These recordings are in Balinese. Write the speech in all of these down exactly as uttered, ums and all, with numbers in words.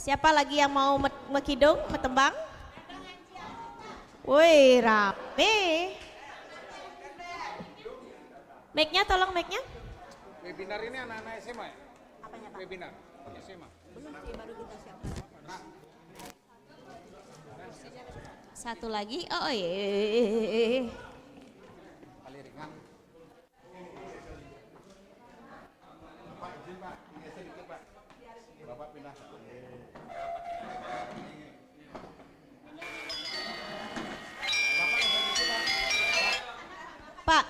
Siapa lagi yang mau met- mekidung, metembang? Woi, rame. Mic-nya tolong, mic-nya. Webinar ini anak-anak S M A ya? Apanya, Pak? Webinar S M A. Belum sih, baru kita siapkan. Satu lagi. Oh, oh, iya, iya, iya, iya, iya. Paling ringan. Bapak izin, Pak, geser dikit, Pak. Bapak pindah. Pak.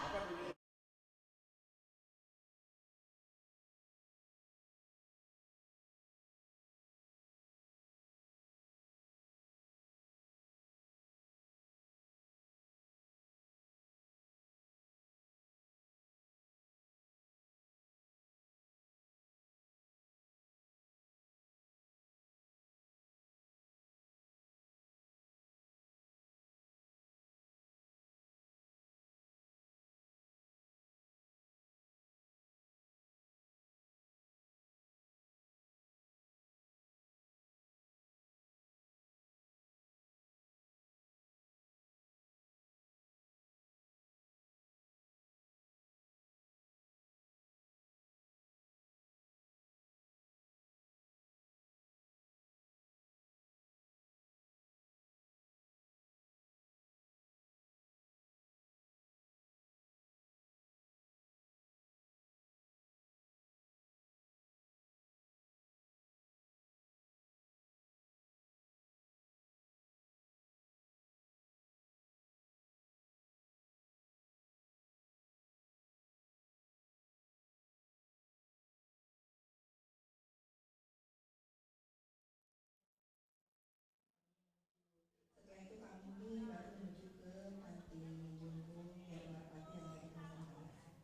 Setelah itu kami baru menuju ke panti jompo Merpati yang tadi kami sampaikan.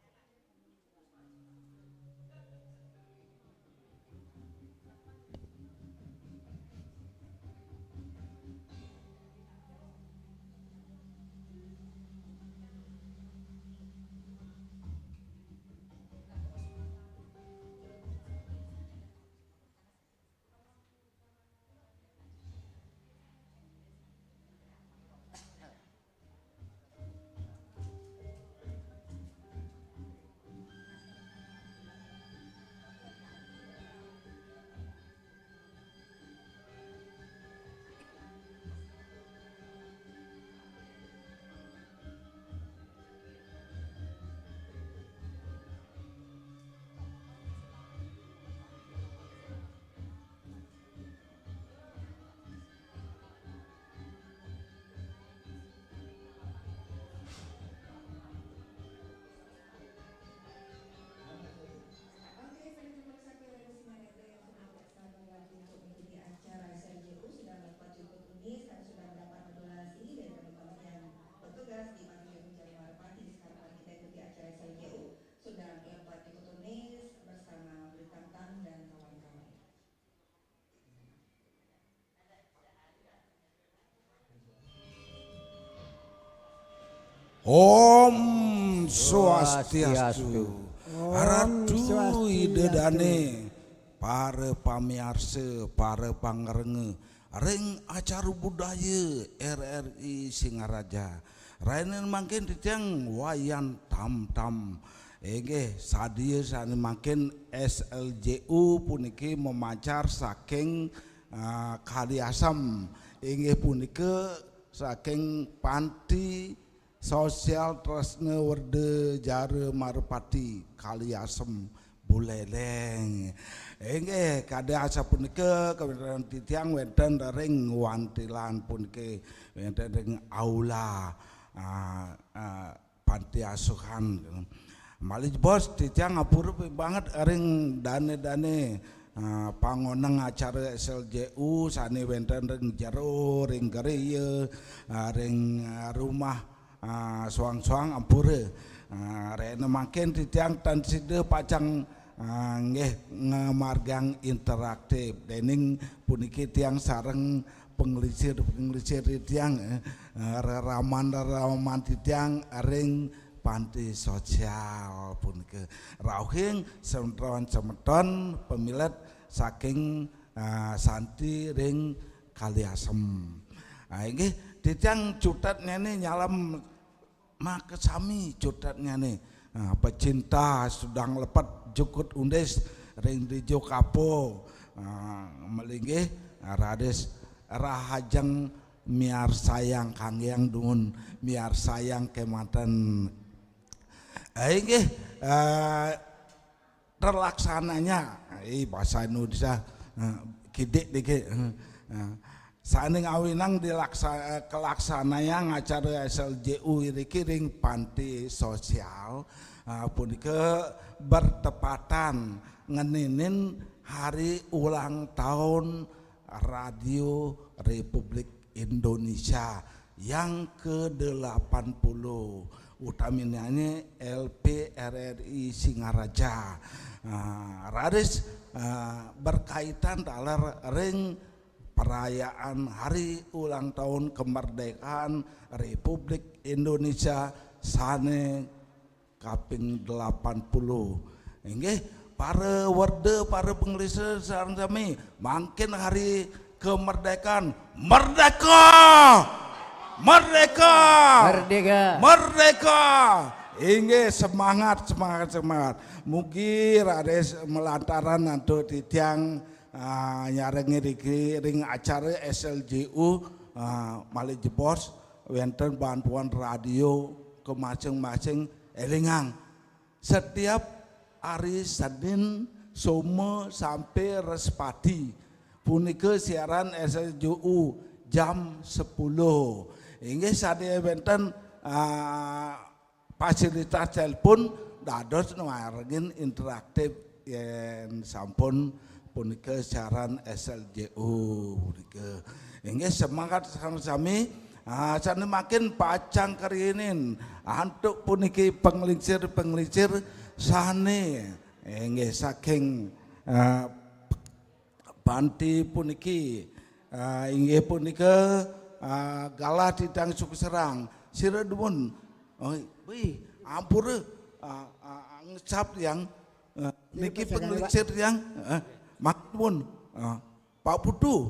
Oke, selanjutnya pemirsa, kita dari Sinarete yang sudah bersabar lagi untuk mengikuti acara S L J U, sudah lewat YouTube Unis, kami sudah mendapat modulasi dari teman-teman yang bertugas di Pavilion Januari Pagi. Sekarang mari kita ikuti acara S L J U, sudah lewat YouTube Unis bersama Britantang dan kawan-kawan. Om Swastiastu. Ratu Ida Dane, para pamiarsa, para pangrengga ring acara budaya R R I Singaraja. Rahina mangkin titiang Wayan Tamtam. Inggih, sadia sane mangkin S L J U puniki mamacar saking, ah, Kaliasem. Inggih punika saking Panti Sosial Tresna Werda Jara Marpati Kaliasem Buleleng. Inggih, kadi asapunika kawéntenan titiang wénten ring wantilan puniki, wénten ring aula, ah, ah, panti asuhan. Malih jebos titiang ngapura banget ring dane-dane, ah, pangoneng acara S L J U sane wénten ring jero, ring griya, ah, ring, ah, rumah, ah, soang-soang ampura. Ah, rahina mangkin titiang tan sida pacang, ah, nggih ngamargiang interaktif. Dening puniki tiang sareng panglingsir-panglingsir titiang, eh, eh, reraman-reraman titiang ring panti sosial punika. Rauhing semeton-semeton pamilet saking Ah, Santi ring Kaliasem. Ah, inggih, titiang cutetnyané nyalem makasami cutetnyané. Ah, pecinta Sudang Lepet Jukut Undis ring Dijo Kapo. Ah, malinggih, ah, raris rahajeng miarsayang kanggéang dumun miarsayang kémanten. Ah, inggih, ah, terlaksananya, eh, bahasa Indonesia, eh, kidik niki, eh, eh, sané ngawinang dilaksa-, eh, kalaksanayang acara S L J U iriki ring panti sosial, eh, punika bertepatan ngeninin hari ulang tahun Radio Republik Indonesia yang kedelapan puluh, utaminanya L P R R I Singaraja. Ah, raris, ah, berkaitan taler ring perayaan hari ulang tahun kemerdekaan Republik Indonesia sané kaping delapan puluh. Inggih, para werda, para panglingsir sareng sami, mangkin hari kemerdekaan. Merdeka! Merdeka! Merdeka! Merdeka! Inggih, semangat, semangat, semangat. Mugi raris malantaran antuk titiang, ah, nyarengin riki ring acara S L J U, ah, malih jebos wénten bantuan radio ke masing-masing. Élingang, setiap hari Senin, Soma sampai Respati punika siaran S L J U jam sepuluh. Inggih, sadia wénten, ah, fasilitas telepon dados nyarengin interaktif yén sampun punika siaran S L J U punika. Inggih, semangat sami-sami, ah, sané mangkin pacang karihinin antuk puniki panglingsir-panglingsir sané, inggih, saking, ah, panti puniki, ah, inggih punika, ah, galah titiang suksrahang. Sira dumun. Oh, wih, ampura, ah, ah, ngecap yang, ah, niki panglingsir yang, ah, matur nuwun. Ah, Pak Putu,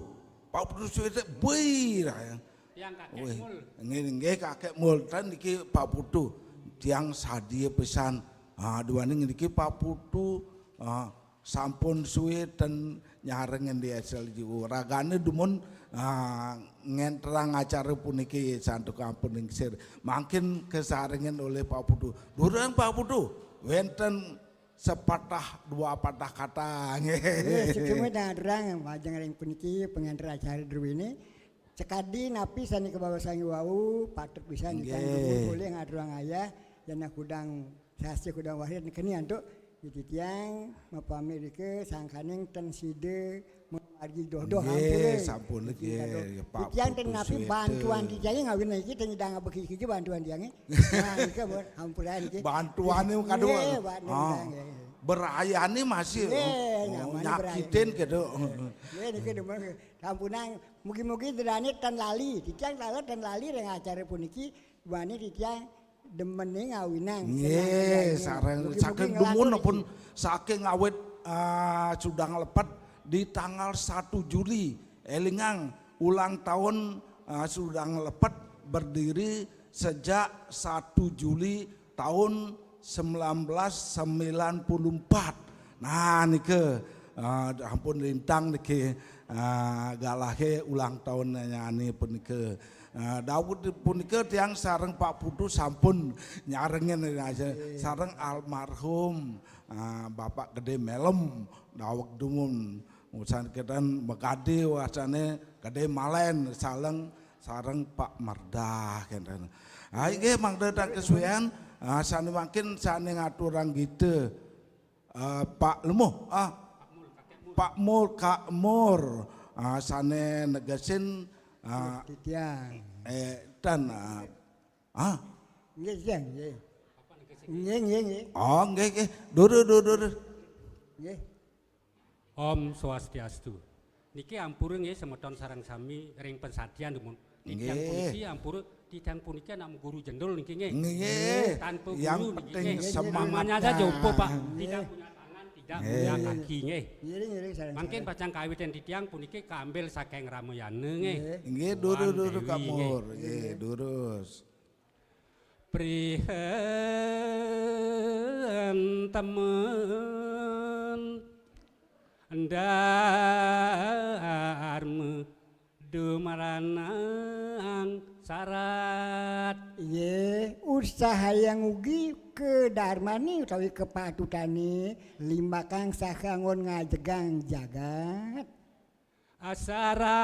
Pak Putu suwité, wih, lah, ya. Tiang Kakek Mul. Nggih, nggih, Kakek Mul. Tan niki Pak Putu. Tiang sadia pisan. Ah, duaning niki Pak Putu, ah, sampun suwé ten nyarengin di S L J U. Ragané dumun, ah, ngénterang acara puniki santukan panglingsir. Mangkin kasarengin olih Pak Putu. Durung Pak Putu, wénten sepatah dua patah kata. Nggih. Nggih, suksma ngaturang majeng ring puniki pangénter acara druéné. Sakadi napi sané kabaosang wau, patut pisan titiang, nggih, dumun polih ngaturang ayah, yén kudang sasih kudang wahid keni antuk titiang mapamit rika sangkaning ten sida mamargi doh-doh. Nggih, ampura. Sampun, nggih, nggih. Titiang ten napi bantuan titiang ngawinang iki ten nyidang abekiki bantuan tiangé. Nah, nika pun ampura niki. Bantuané kadung. Nggih, bantuan, ah, nggih. Berayané masih, nggih, oh, nyaman nyakitin berayané gitu. Nggih, niki demen. Sampunang, mugi-mugi ida dané tan lali. Titiang taler tan lali ring acara puniki, duaning titiang demené ngawinang. Nggih, seneng ngawinang. Sareng mugi-mugi saking nglantur dumun niki. Pun saking awit, ah, Sudang Lepet di tanggal satu Juli. Élingang ulang tahun, ah, Sudang Lepet berdiri sejak satu Juli tahun sembilan belas sembilan puluh empat. Nah, nika, ah, ampun lintang niki, ah, galahé ulang tahun nyanyi punika. Ah, daweg punika tiang sareng Pak Putu sampun nyarengin, nggih, sareng almarhum, ah, Bapak Gedé Melem, daweg dumun. Usan kedan magadi wasané Gedé Malén sareng, sareng Pak Merdah kénten. Ah, inggih mangda tan kasuwéan, ah, sané mangkin sané ngaturang gita, ah, Pak Lemuh, ah, Pak Mul, Kak Mur, ah, sané negesin, ah, titiang. Eh, tan, ah, ah. Nggih, titiang, nggih. Nggih, nggih, nggih. Oh, nggih, nggih. Durus, durus, durus. Nggih. Om Swastiastu. Niki ampura nggih semeton sareng sami ring pansadyan dumun. Titiang, nggih, puniki ampura, titiang puniki anak guru jendul niki nggih. Nggih. Tanpa guru niki nggih. Yang penting semangatnya. Namanya saja upuh, Pak. Nggih. Tidak punya tangan, Nggih. Mulyakaki nggih. Ngiring, ngiring, sareng, Mangkin sareng. Pacang kawitan titiang puniki kaambil saking ramayana nggih. Nggih. Nggih, durus, Tuan durus, Dewi, Kak nggih. Mur. Nggih, durus. Prihen temen Dharma dumaranang sarat. Nggih, utsahayang ugi kedarmani utawi kepatutane limbakang saha anggon ngajegang jagat. Asaraga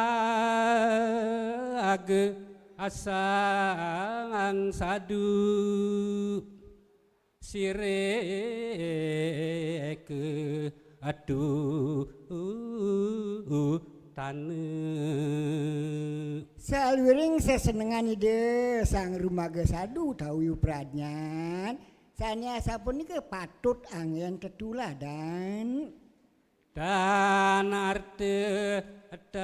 asang sadu sireke atu tane. Saluiring sesenengan Ida Sang Rumaga Sadu utawi Pradnyan, sane asapunika patut anggen tetuladan. Dan arte dan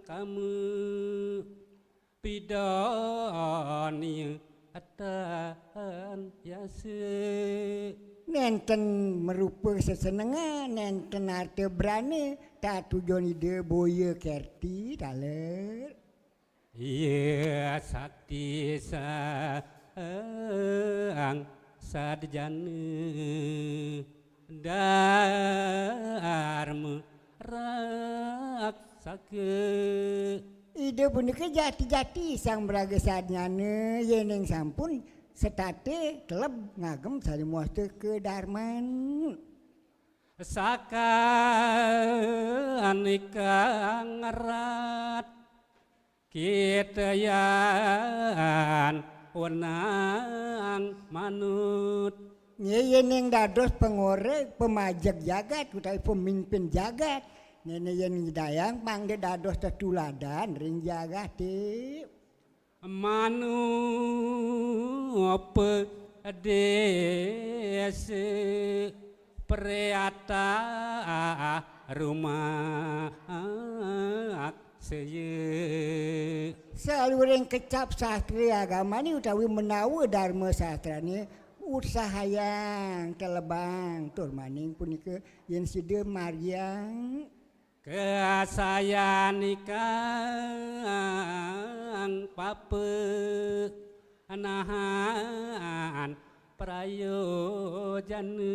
kamu pidoni atan yase. Nenten merupa sesenengan, nenten arta brana, tatujon Ida boya kerti taler. Iya sakti sang sadjana Dharma raksaka. Ida punika jati-jati Sang Maraga Sadnyana, yening sampun setata teleb ngagem sane mawasta kedarman. Sakanika ngerat kita yan wenang manut. Nggih, yening dados pengoreg, pemajeg jagat utawi pemimpin jagat, ngene yen nyidayang mangda dados tetuladan ring jagate. Manupa desa priyata rumaksaya. Saluring kecap sastra agamane utawi menawa dharma sastrane utsahayang telebang tur maning punika yen sida margiang. Kasayanikang papa nahan prayojana.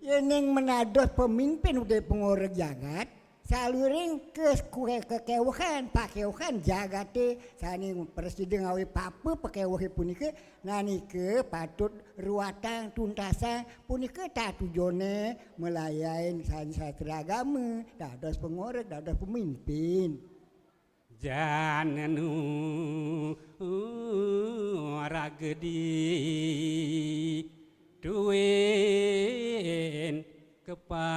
Yening menados pemimpin utawi pengoreg jagat, saluring ke-, ke-, kekewehan, pakewehan jagate sane prasida ngawi papa pakewehe punika, nanika patut ruwatang tuntasang punika tatujone melayain san sastra agama, dados pengoreg, dados pemimpin. Jananu ragedi tuwin kepangguha.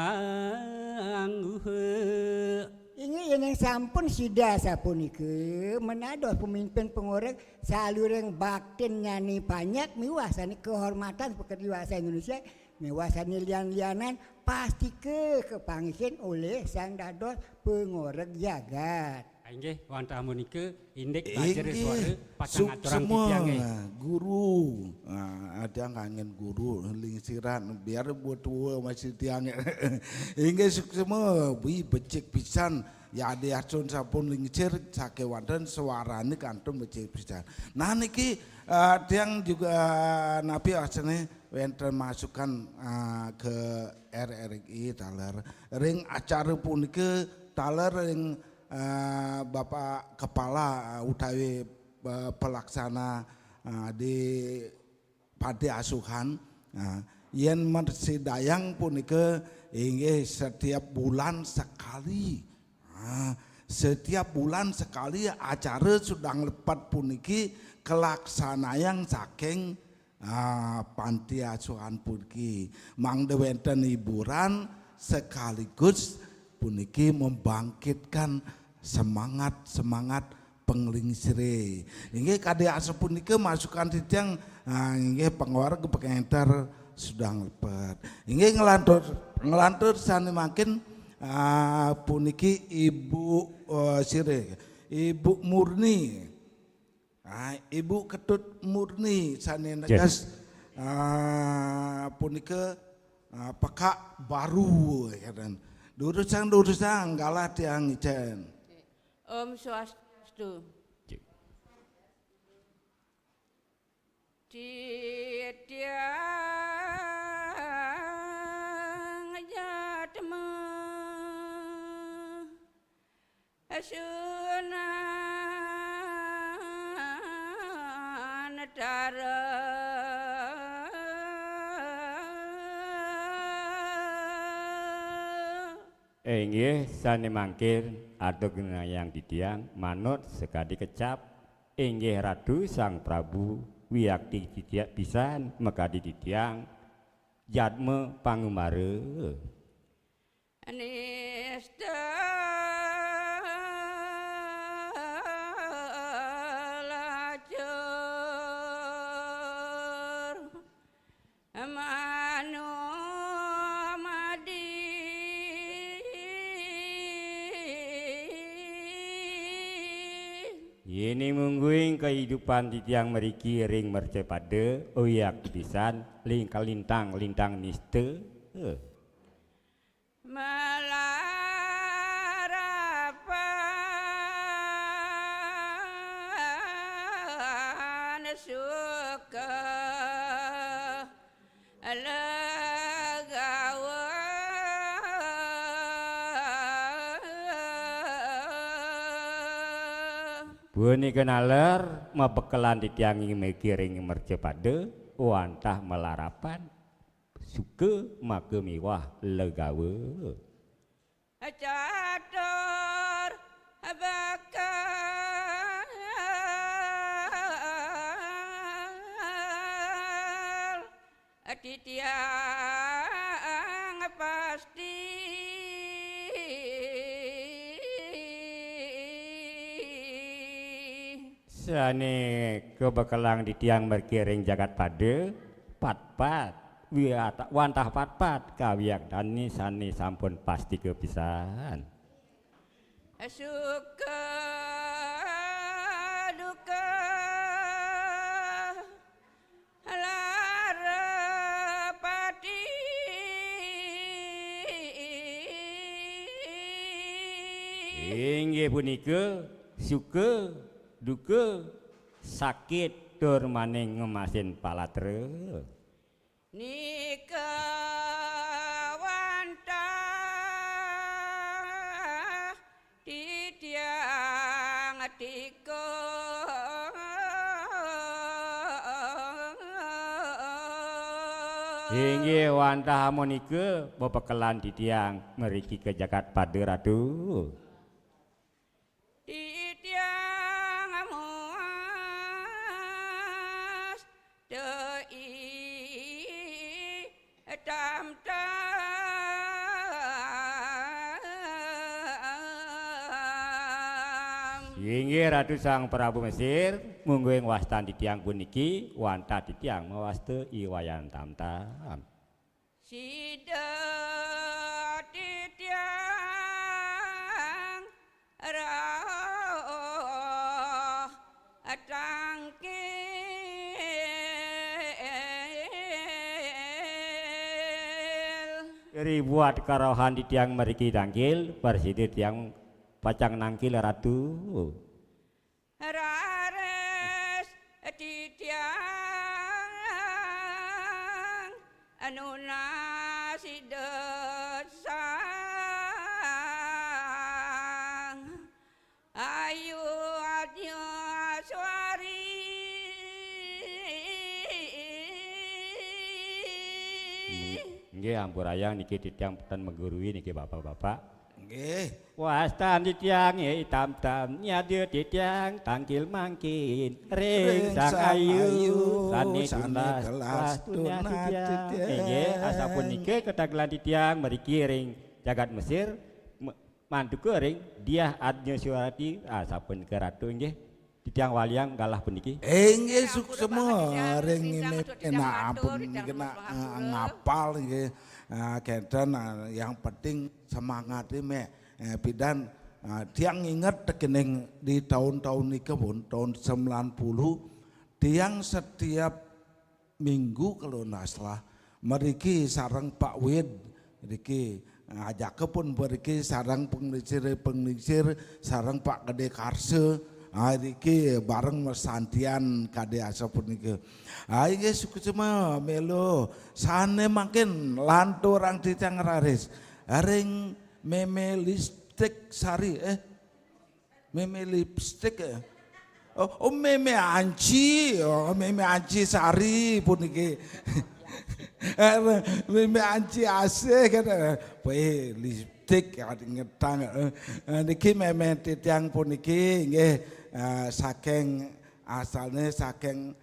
Inggih, yening sampun sida sapunika menados pemimpin pengoreg saluring baktin nyani panjak miwah sane kehormatan pekerti bangsa Indonesia miwah sane lian-lianan pastika kepanggihin olih sang dados pengoreg jagat. Inggih, wantah menika indik Inggih. Bajra Suara pacang aturang Suksma, titiange. Guru. Ah, ada kangen guru lingsiran biar buat tua masih tiang. Inggih suksma, wi becik pisan. Ya adi asun sampun lingsir sakewanten suarane kantun becik pisan. Nah niki ah, tiang juga napi asane wenten masukan ah, ke R R I taler ring acara punika taler ring ah, Bapak Kepala ah, utawi eh, pelaksana eh, di panti asuhan. Nah, yen mersidayang punika inggih setiap bulan sekali. Nah, setiap bulan sekali acara sudang lepat puniki kelaksanayang saking ah, panti asuhan puniki. Mangda wenten hiburan sekaligus puniki membangkitkan semangat-semangat penglingsire. Inggih kadi asapunika masukan titiang ah, inggih pengoreg pengenter sudang lepet. Inggih ngelantur ngelantur sane mangkin ah, puniki Ibu eh, sire, Ibu Murni. Ah, Ibu Ketut Murni sane neges ah, punika, ah, pekak baru, kata. Durusang, durusang, galah tiang icén. Om Swastiastu. Cik. Titiang Jatma Sunan Tara. Inggih, sané mangkin atur genayang titiang manut sakadi kecap. Inggih Ratu Sang Prabu, wiakti titiang pisan makadi titiang Jatma Pangembara. Nista lacur manumadi. Yéning mungguing kahidupan titiang mriki ring mercapada, oyak pisan, ling-, kalintang-lintang nista. Eh. Malarapan suka legawa. Punika naler mabekelan titiang ing mriki ring mercapada, wantah malarapan suka maka miwah legawa. Catur bakal titiang pasti. Sané kabekelang titiang mriki ring jagat pada, patpat, wiata-, wantah patpat kawiaktiné sané sampun pasti kapisan. Suka duka lara pati. Inggih punika suka, duka, sakit, tur maning ngemasin palatra. Nika wantah titiang tika. Inggih wantah amunika bebekelan titiang mriki ka jagat pada, Ratu. Titiang muas tei tamtam. Inggih Ratu Sang Prabu Mesir, mungguing wastan titiang puniki, wantah titiang mawasta I Wayan Tamtam. Sida titiang rauh tangkil. Ribuat karauhan titiang mriki tangkil, prasida tiang pacang nangkil Ratu. Raris titiang nunas sida Sang Ayu Adnya Suari. Nggih, ampurayang niki titiang ten magurui niki Bapak-bapak. Nggih. Wastan titiang nggih tamtam nyada titiang tangkil mangkin ring Ring Sang Sang Ayu Ayu, sané sané tunas telas tunas tunas titiang. Titiang. Inggih, asapunika katagelan titiang mriki ring jagat Mesir, me-, mantuka ring Diah Adnya Suarati, asapunika Ratu inggih. Titiang waliang galah puniki. Inggih suksma ring ini enak ampun kena, eh, ngapal nggih. Eh, kenten, eh, yang penting semangat ini, eh, pidan, eh, tiang inget tekening di tahun-tahun nika pun, tahun sembilan puluh, tiang setiap Minggu kalau ndak salah. Mriki sareng Pak Wid, mriki ngajak pun mriki sareng penglingsir-penglingsir, sareng Pak Gede Karse. Ah, mriki bareng Mas Santian kade asapunika. Ah, inggih suksma melo sane mangkin lanturang titiang raris. Ring Meme Lipstik Sari, eh, Meme Lipstik, eh. Oh, oh, Meme Anci, oh, Meme Anci Sari puniki. Eh, Meme Anci Asih kan, eh, weh, lipstik, ah, ngetang, eh. Eh, niki Meme titiang puniki, nggih, eh, saking asalnya saking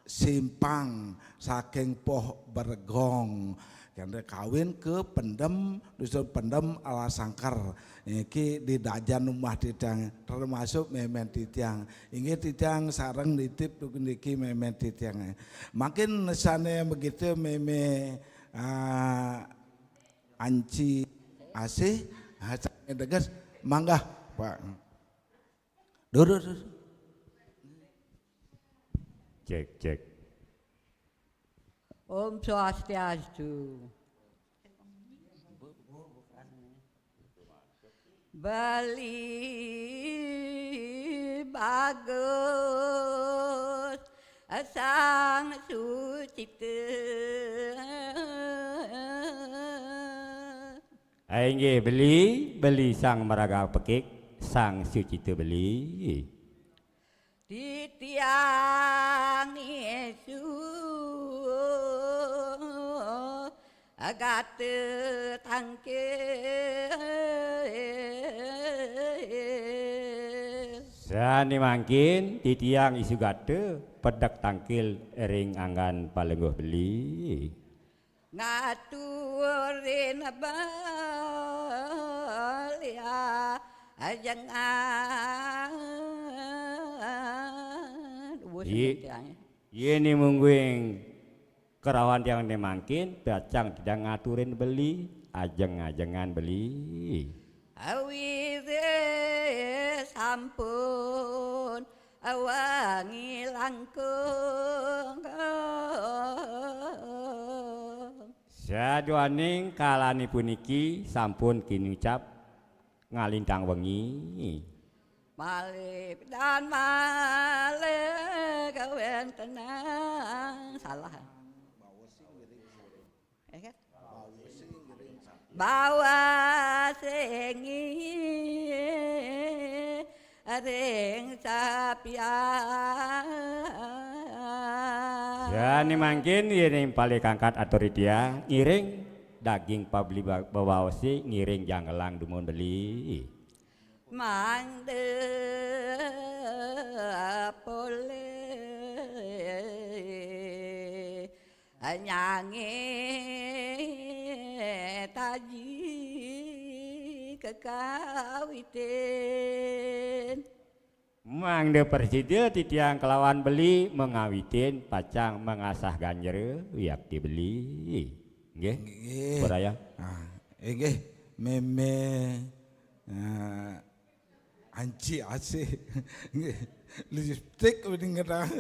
Simpang, saking Poh Bergong. Kene kawin ke Pendem, Dusun Pendem Alasangker. Niki di dajan rumah titiang, termasuk Meme titiang. Inggih titiang sareng nitip niki Meme titiang. Mangkin sane begitu Meme, ah, Anci Asih, ah, sane deges, mangga, Pak. Dur, dur, dur. Cek, cek. Om Swastiastu. Beli bagus Sang Sucita. Inggih, beli, beli sang maraga pekik, Sang Sucita beli. Titiang Yesus gata tangkil. Sane mangkin titiang Yesus gata pedek tangkil ring anggan palengguh beli. Ngaturin belia ajengan. Wus Ye-, titiang. Yene mungguing kerawan tiang ne mangkin, pacang titiang ngaturin beli, ajeng-ajengan beli. Awire sampun awangi langkung. Saduaning kalane puniki sampun kinucap ngalintang wengi. Malih dan malih kawentenan. Salah. Eh, kan? Bawa sing ring sapian. Jani mangkin yening palih kangkat atur titiang, ngiring daging pabeli ba-, babaosi, ngiring janggelang dumun beli. Mangda polih nyange taji kekawitin. Mangda prasida titiang kelawan beli mangawitin pacang mangasah ganjra wiakti beli. Nggih. Nggih. Beraya. Ah, inggih, meme, ah, anci asih. Nggih. Lipstik wening ngetang.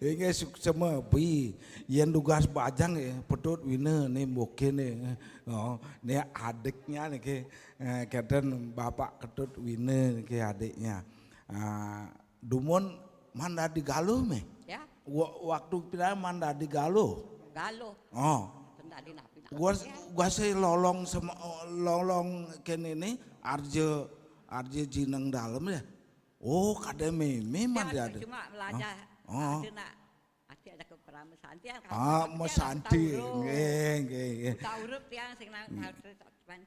Inggih suksma beli. Yen dugas bajang ya, Petut Wina ne mboke ne. Oh, ne adiknya niki, eh, kenten Bapak Ketut Wina niki adiknya. Ah, dumun man dadi galuh meh. Ya. Wa-, waktu pindah man dadi galuh. Galuh. Oh. Ten dadi napi-napi. Gua, ya. Gua sih lolong sama, lolong kene ni arja, arja jineng dalem ya. Oh, kada meme man dia ada. Cuma belajar. Oh. Ada nak, ada, ada ke Parama Santi, kan, ah, Parama Santi, Santi. Nggih, nggih, nggih. Uta urup tiang sing nang, hmm, nang,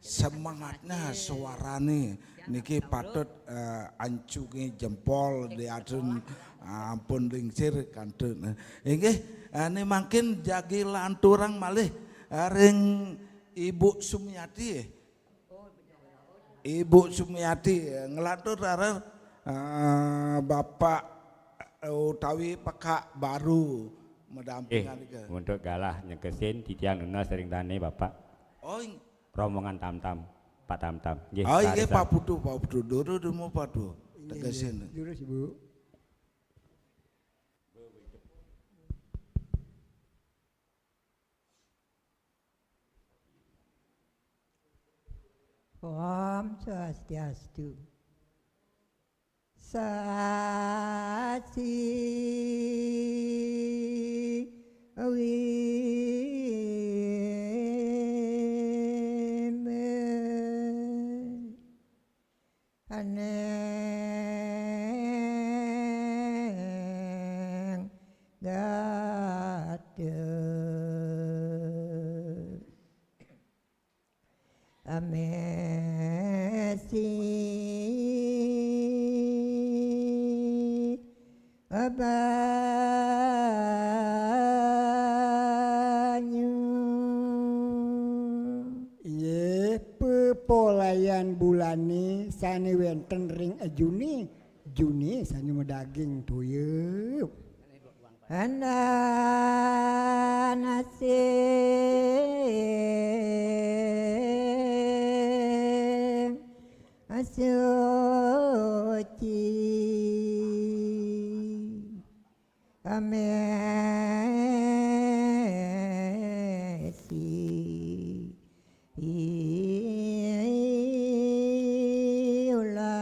semangatnya, suarane niki patut, eh, ancungi jempol di adun, ah, ampun lingsir kantun. Inggih, eh, ini mangkin jagi lanturang malih, eh, ring Ibu Sumiati, eh. Ibu Sumiati, eh, nglantur rara, eh, Bapak, eh, utawi Pekak Baru mendampingan. Eh, nika. Untuk galah nyekesin titiang nunas ring dane, Bapak. Oh, ing- Rombongan Tamtam, Pak Tamtam. Nggih, oh, inggih, Pak Putu, Pak Putu. Duru dumu Pak Putu. Inggih, tegesin. Inggih. Jurus, Ibu. Om Swastiastu. Sasi wime aneng gade. Amesi abanyu. Inggih, pepolayan bulane sane wenten ring ajune, june sane madaging toya. Andan asing suci. Amesi ulan.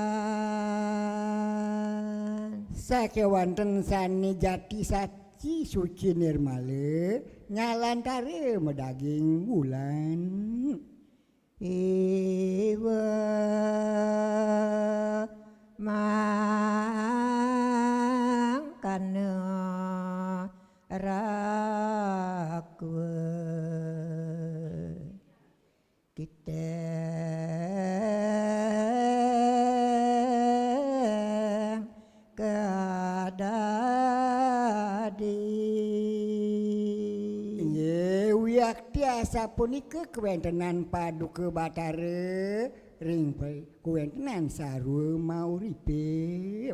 Sakewanten sane jati saci suci nirmala, nyalantare madaging wulan. Iwa mangkana rakwa. Kiteng kadadi. Inggih, wiakti asapunika kawentenan Paduka Batara ring pa-, kawentenan sarwa mauripe.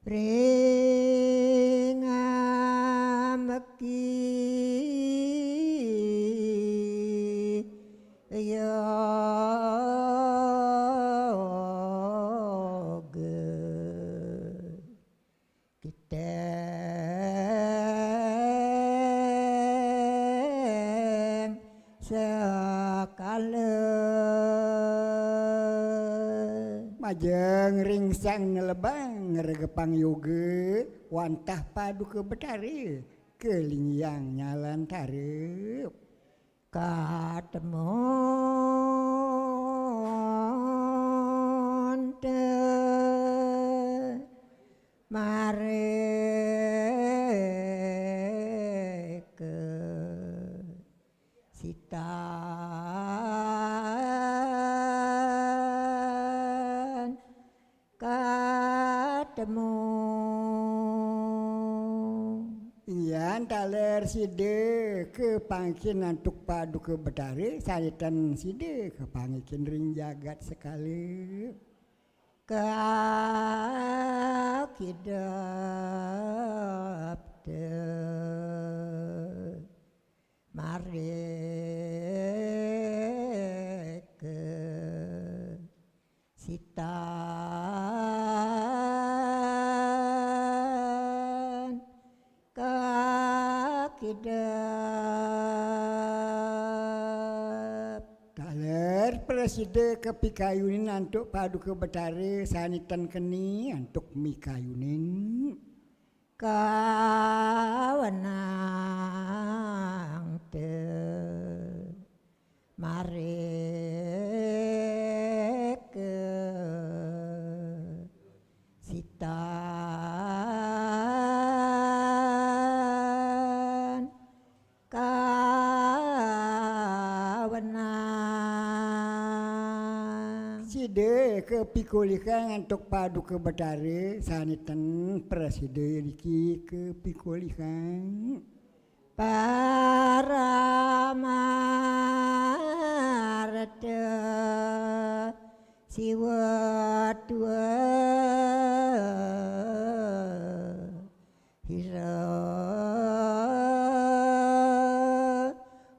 Ring ambeki yoga. Kiteng sekala. Majeng ring sang nelebang ngregepang yoga wantah Paduka Betara kalinggihan nyalantara. Katemonte mareka sitan katemu. Yan taler sida kapangikin antuk Paduka Betara, sane tan sida kapangikin ring jagat sekala. Kakidapta mareka sitan kakidap. Taler prasida kapikayunin antuk Paduka Betara sane tan keni antuk mikayunin. Kawenang te mareka sitan kawenang. Sida kapikolihang antuk Paduka Betara sane ten prasida niki kapikolihang. Paramartha Siwa Dwa Hira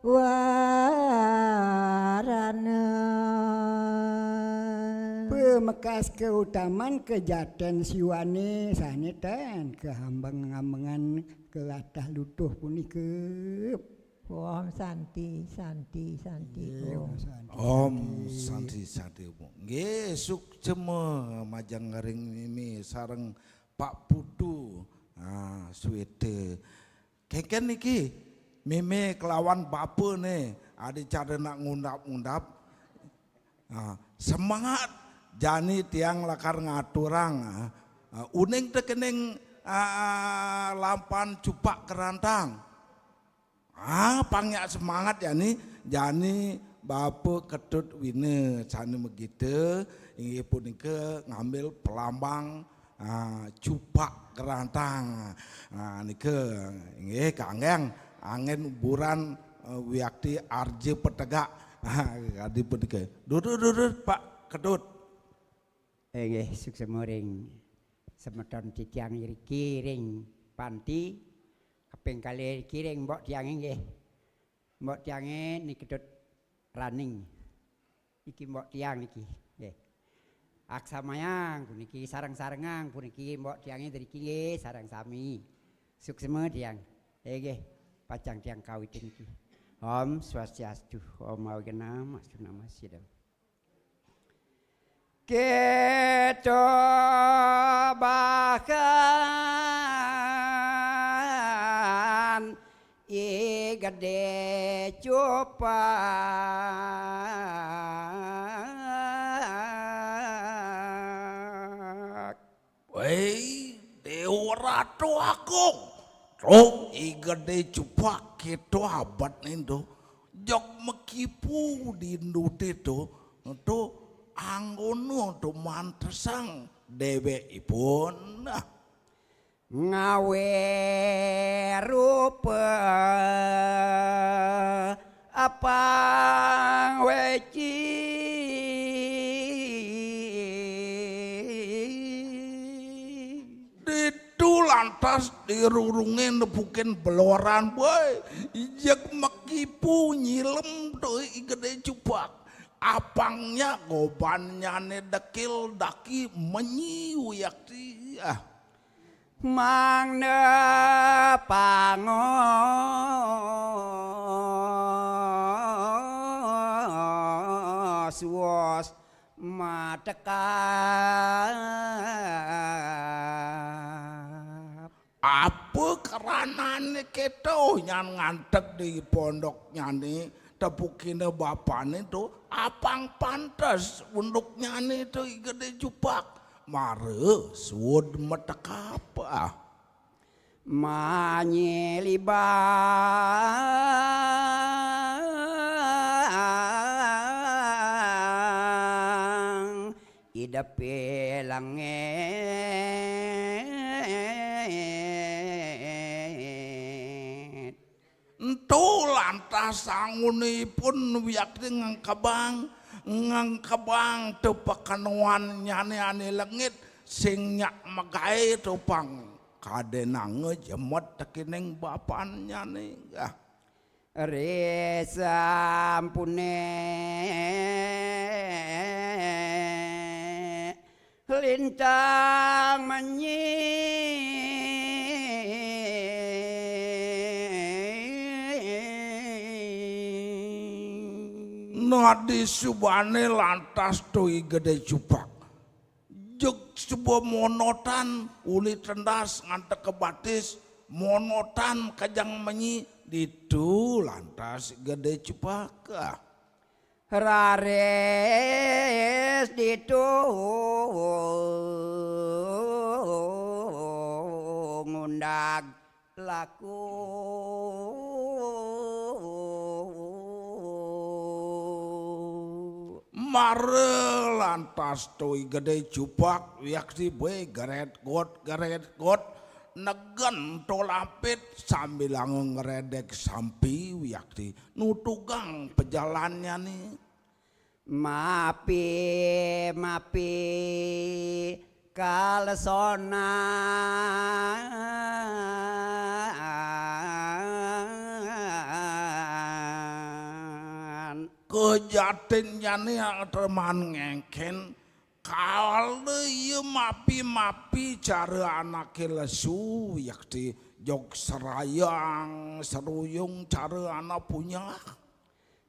Warana. Pamekas kautaman kajaten siwane sane tan kahambeng-ambengan kalatah lutuh punika. Om Santi, Santi, Santi, Nggih, Om. Santi, Om Santi. Santi Santi Om. Nggih, suksma majeng ring Mimi sareng Pak Putu. Ah, suwite. Kengken niki Mimi kelawan bapane adicara nak ngundap-undap. Ah, semangat jani tiang lakar ngaturang, ah, ah, uning tekening, ah, lampan cupak kerantang. Ah, pang nyak semangat jani, jani Bapa Ketut Wina sane megita inggih punika ngambil pelambang, ah, cupak kerantang. Ah, nika inggih kangge anggen uburan, eh, wiakti arja petegak. Ah, kadi punika. Durut, durut, Pak Ketut. Inggih, suksma ring semeton titiang iriki ring panti, kaping kalih iriki ring mbok tiange nggih. Mbok tiange niki Ketut Raning. Iki mbok tiang niki, nggih. Aksamayang puniki, sareng-sarengang puniki, mbok tiange driki nggih, sareng sami. Suksma tiang. Inggih, pacang tiang kawitin niki. Om Swastiastu, Om Awighnam Astu Namo Sidham. Kita bahkan I Gede Cupak. Wei, Dewa Ratu Agung. Tung I Gede Cupak kita abet nindo. Jog mekipu di indute to. To anggona to mantesang dewekipun. Nah, Ngawe rupa apang weci. Ditu lantas dirurunge nepukin beloran, boy. Ijek mekipu nyilem to I Gede Cupak. Apangnya gobannyane dekil daki menyi wiakti. Ah. Mangda pangos wos matekap. Apa karanane keto nyan ngantek di pondoknyane tepukine bapane to apang pantes unduknyane to I Gede Cupak mara suud metekap. Ah. Manyilibang idepe langit. Ento lantas sangunipun wiakti ngengkebang, ngengkebang to pakenoannyane ane lengit, sing nyak megae to pang kadenanga jemet tekening bapannyane. Ah. Risampune lintang menyi. Nadi subane lantas to I Gede Cupak. Jeg suba monotan uli tendas ngantek ke batis, monotan kajang menyi, ditu lantas I Gede Cupak. Ah. Raris ditu ngundag laku. Mara lantas to I Gede Cupak wiakti, boy, geret got, geret got, negen to lapit sambilanga ngredek sampi wiakti nutugang pejalannyane. Mapi, mapi, kalesonan. Kajatinnyane ateman ngengken, kala iya mapi-mapi cara anake lesu, yakti Jog serayang, seruyung cara anak punya.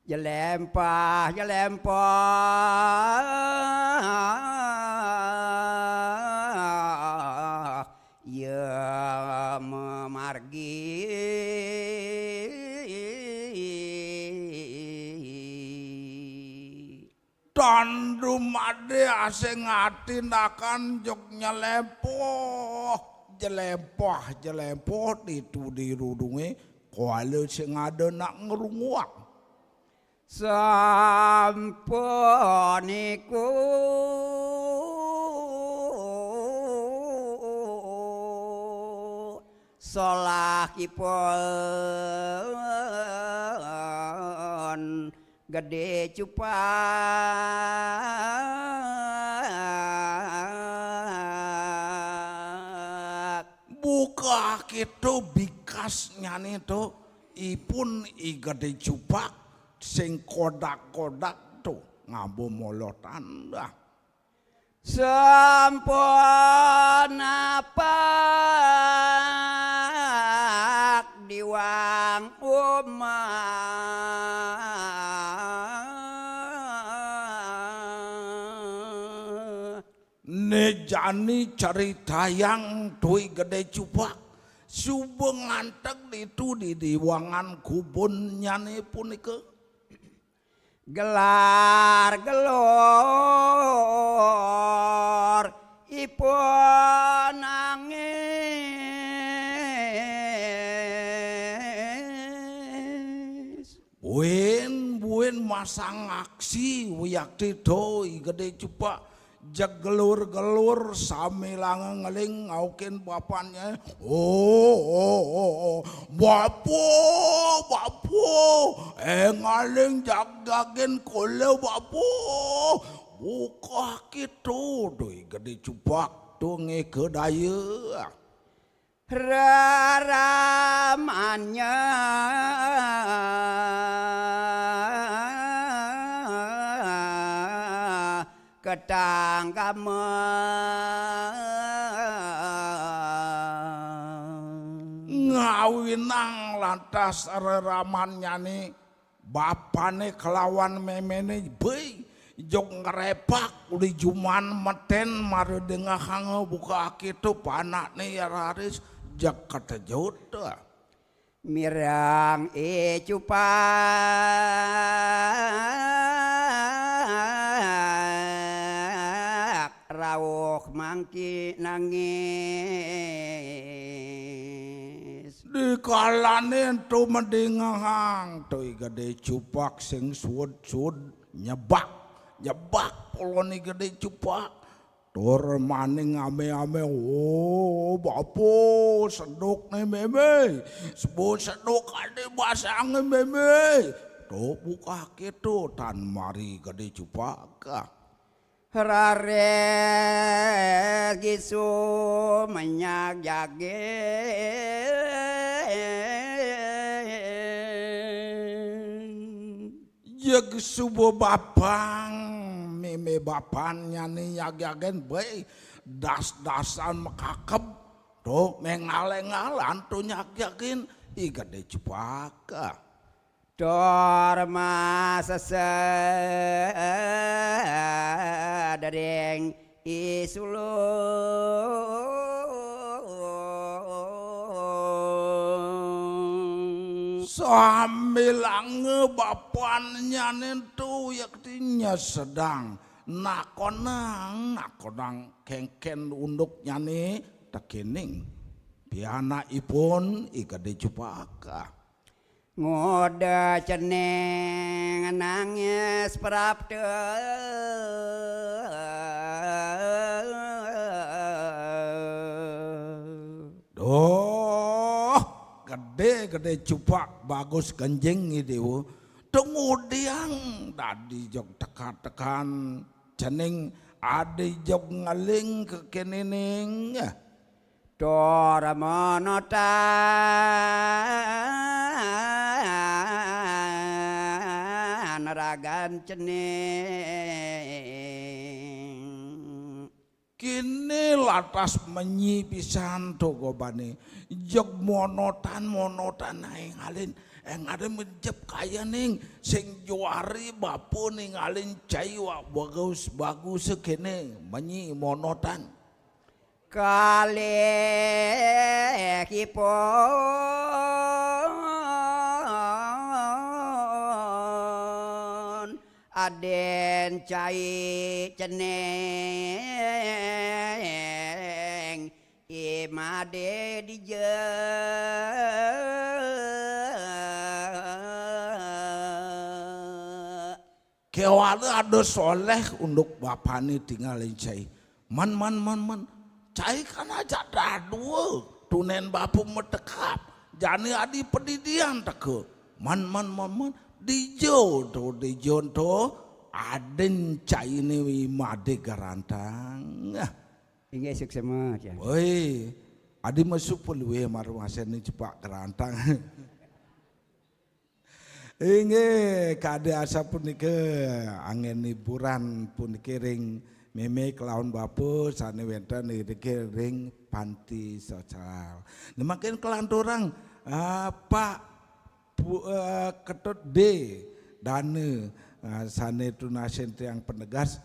Jelempah, jelempah, ya memargi. Tandu made asing ati nakan jog nyelepoh, jelempah, jelempah ditu di rurunge kuala sing ada nak ngrunguak. Sampun iku solahipun Gede Cupak. Buka kita bikasnyane to, ipun I Gede Cupak sing kodak-kodak to ngaba molotan dah. Sampun apak diwang umah. Ne jani caritayang to I Gede Cupak, suba nganteg ditu di diwangan kubunnyane punika. Gelar gelor ipun nangis. Buin, buin masang aksi wiakti to I Gede Cupak. Jeg gelur-gelur sambilanga ngeling ngaukin bapanne. Oh, oh, oh, oh. Bapu, bapu. Eh, ngaling jagjagin kula, bapu. Buka kita to I Gede Cupak to ngeka daya. Raramannya ketang gama. Ngawinang lantas reramannyane, bapane kelawan memene, bei, jog ngrepak uli juman meten mara dengahanga buka kita panakne ya raris jeg katejut. Mireng I Cupak rauh mangki nangis. Dikalane ento madingehang to I Gede Cupak sing suud-suud nyebak, nyebak polon I Gede Cupak. Tur maning ame-ame, "Oh, bapu, seduk ne meme. Sebu seduk ade basange meme." To buka kita tan mari Gede Cupak. Raris gisu menyak jagin. Jeg suba bapang, meme bapannyane nyagyagen, bei, das-dasan makakeb, to, mengal-engalan to nyagyagen, I Gede Cupak. Tur masesed ring I Sulu. Sambilanga bapannyane ento yakti nyesedang nakonang, nakonang kengken unduknyane tekening pianakipun I Gede Cupak. Nguda cening nangis prapta. Duh, Gede, Gede Cupak, bagus kenjing I Dewa. Tungudiang dadi jog teka-tekan cening adi jog ngeling kekenening. Tur monotan ragan cening. Kini atas menyi pisan to gobané. Jeg monotan, monotan aing ngalin. Aing ngalin menjep kaya ning sing juari bapa ning ngalin cai wa bagus, bagus kéné menyi monotan. Kalihipun Adén cai ceneng imade dija. Kéwala ada soléh unduk bapané tingal cai. Man, man, man, man. Cai kan aja dadua. Tunén bapa matekap. Jani adi padidian teka. Man, man, man, man. Dija to, dija to. Adén cainé imade garantang. Ah. Inggih suksma, Cang. Woi, adi masuk pun luwih marumasen ni cepak garantang. Inggih, kade asapunika anggén hiburan puniki ring mémé kelawan bapa sané wénten iriki ring panti sosial. Nemakin kelanturang, ah, Pak Pu-, eh, Ketut D Dana, ah, sané tunasin tiang penegas,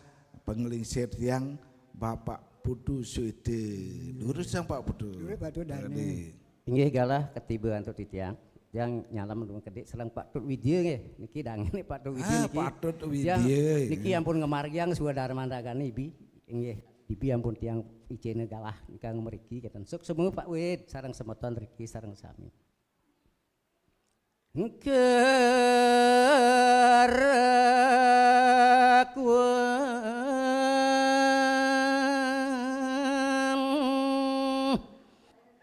panglingsir tiang Bapak Putu Suite. Lurus yang Pak Putu. Lurus, Pak Putu, Dana. Tadi. Inggih galah katiba antuk titiang. Tiang nyalam nuwun kedik sareng Pak Tut Widya nggih. Niki dangené Pak Tut Widya. Ah, niki. Pak Tut Widya. Tiang niki ampun ngamargiang swadarman ragané Ibi. Inggih, Ibi ampun tiang icéna galah ingkang mriki kénten. Suksma Pak Wid sareng semeton riki sareng sami. Kerakuan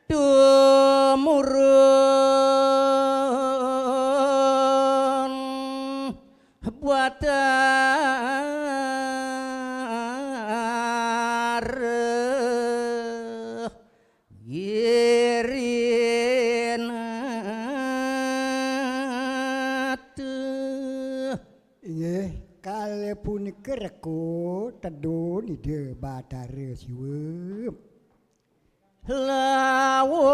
tumurun Batara Girinata. Inggih, kalih punika reka tedun Ida Batara Siwa. Lawan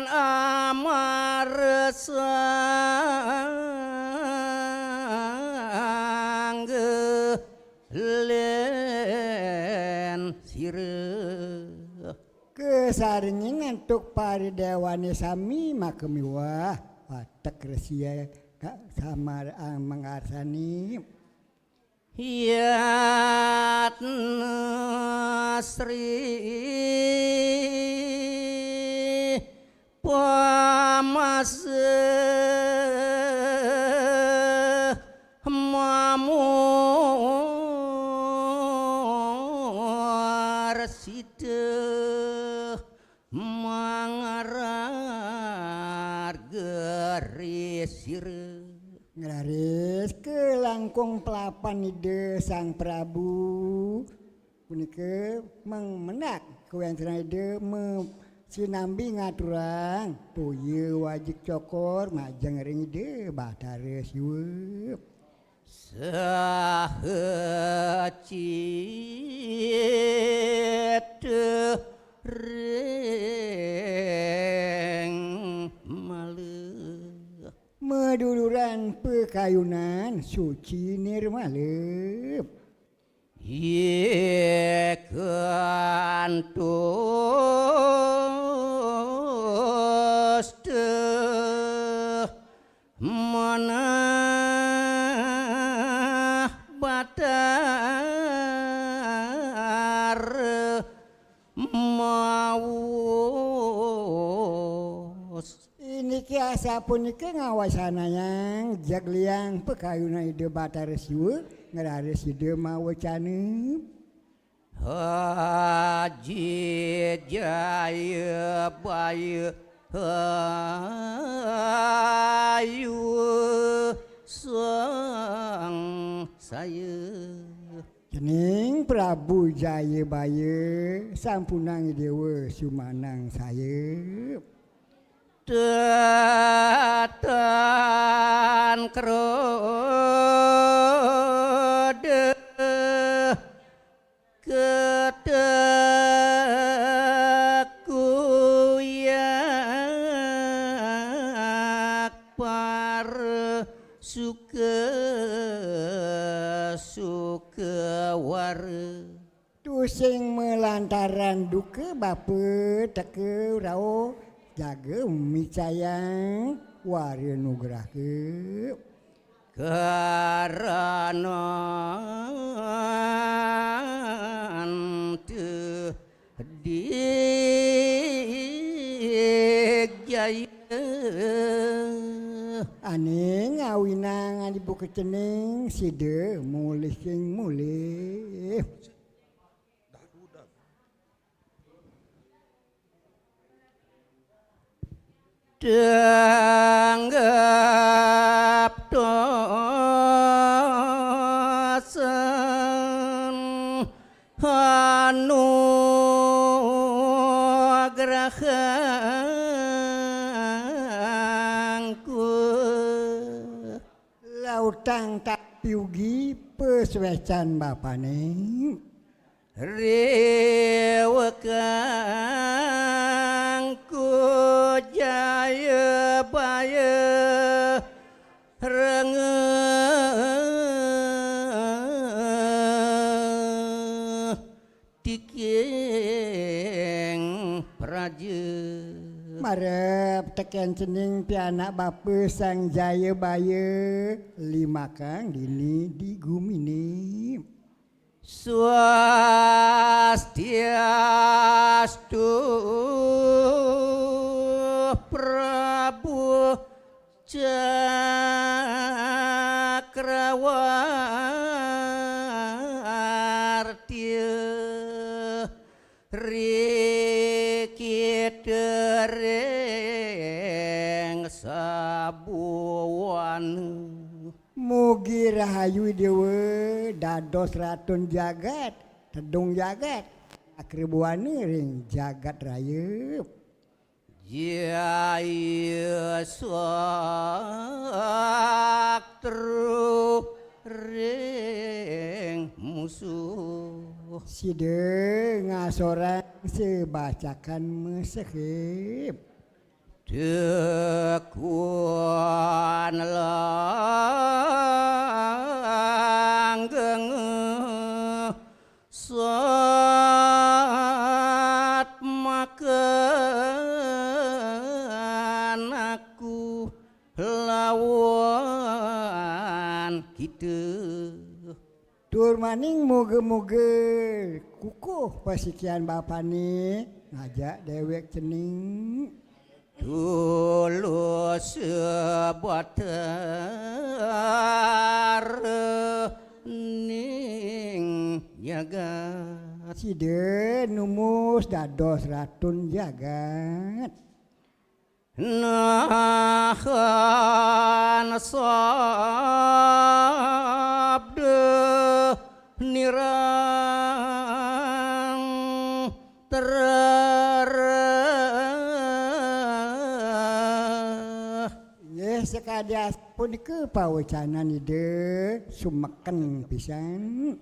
amarasangga lén sira. Kasarengin antuk paridéwané sami maka miwah watek resi ka-, samar-, mangarsani. Yatna Sri Pamasa Mamursita mangarga risira. Ngraris kalangkung pelapan Ida Sang Prabu punika meng-, mendak kawéntenan Ida me-, sinambi ngaturang toya wajik cokor majeng ring Ida Batara Siwa. Saha cita ring mala. Maduluran pakayunan suci nirmala. Ikantusta manah Batara mawus. Iniki asapunika ngawasanayang jeg liang pakayunan Ida Batara Siwa ngraris Ida mawecana. Aji Jayabaya ayu sangsaya. Cening Prabu Jayabaya sampunang Déwa sumanangsaya. Tatan kroda keten wara. Tusing malantaran duka bapa teka rauh, jaga micayang wara nugrahka. Karana anta digjaya. Ané ngawinang adi buka cening sida mulih sing mulih. Tanggap dosen anugrahangku. Lautang tak piugi pasuécan bapané. Riwekangku jaya baya rengeh tiking praja. Marep tekén cening pianak bapa Sang Jayabaya, limakang dini di guminé. Swastiastu, Prabu Cakrawartya, rikita ring sabuana. Mugi rahayu Déwa dados ratun jagat, tedung jagat, akri buana ring jagat raya. Jaya saktru ring musuh. Sida ngasorang sabacakan masehip. Tekun langgeng satmakan aku lawan kita. Tur maning muga-muga kukuh pasikian bapané ngajak déwék cening. Tulus Batara ning jagat. Sida numus dados ratun jagat. Nahan sabda nirang terarah. Inggih, sakadi asapunika pawecanan Ida, sumeken pisan.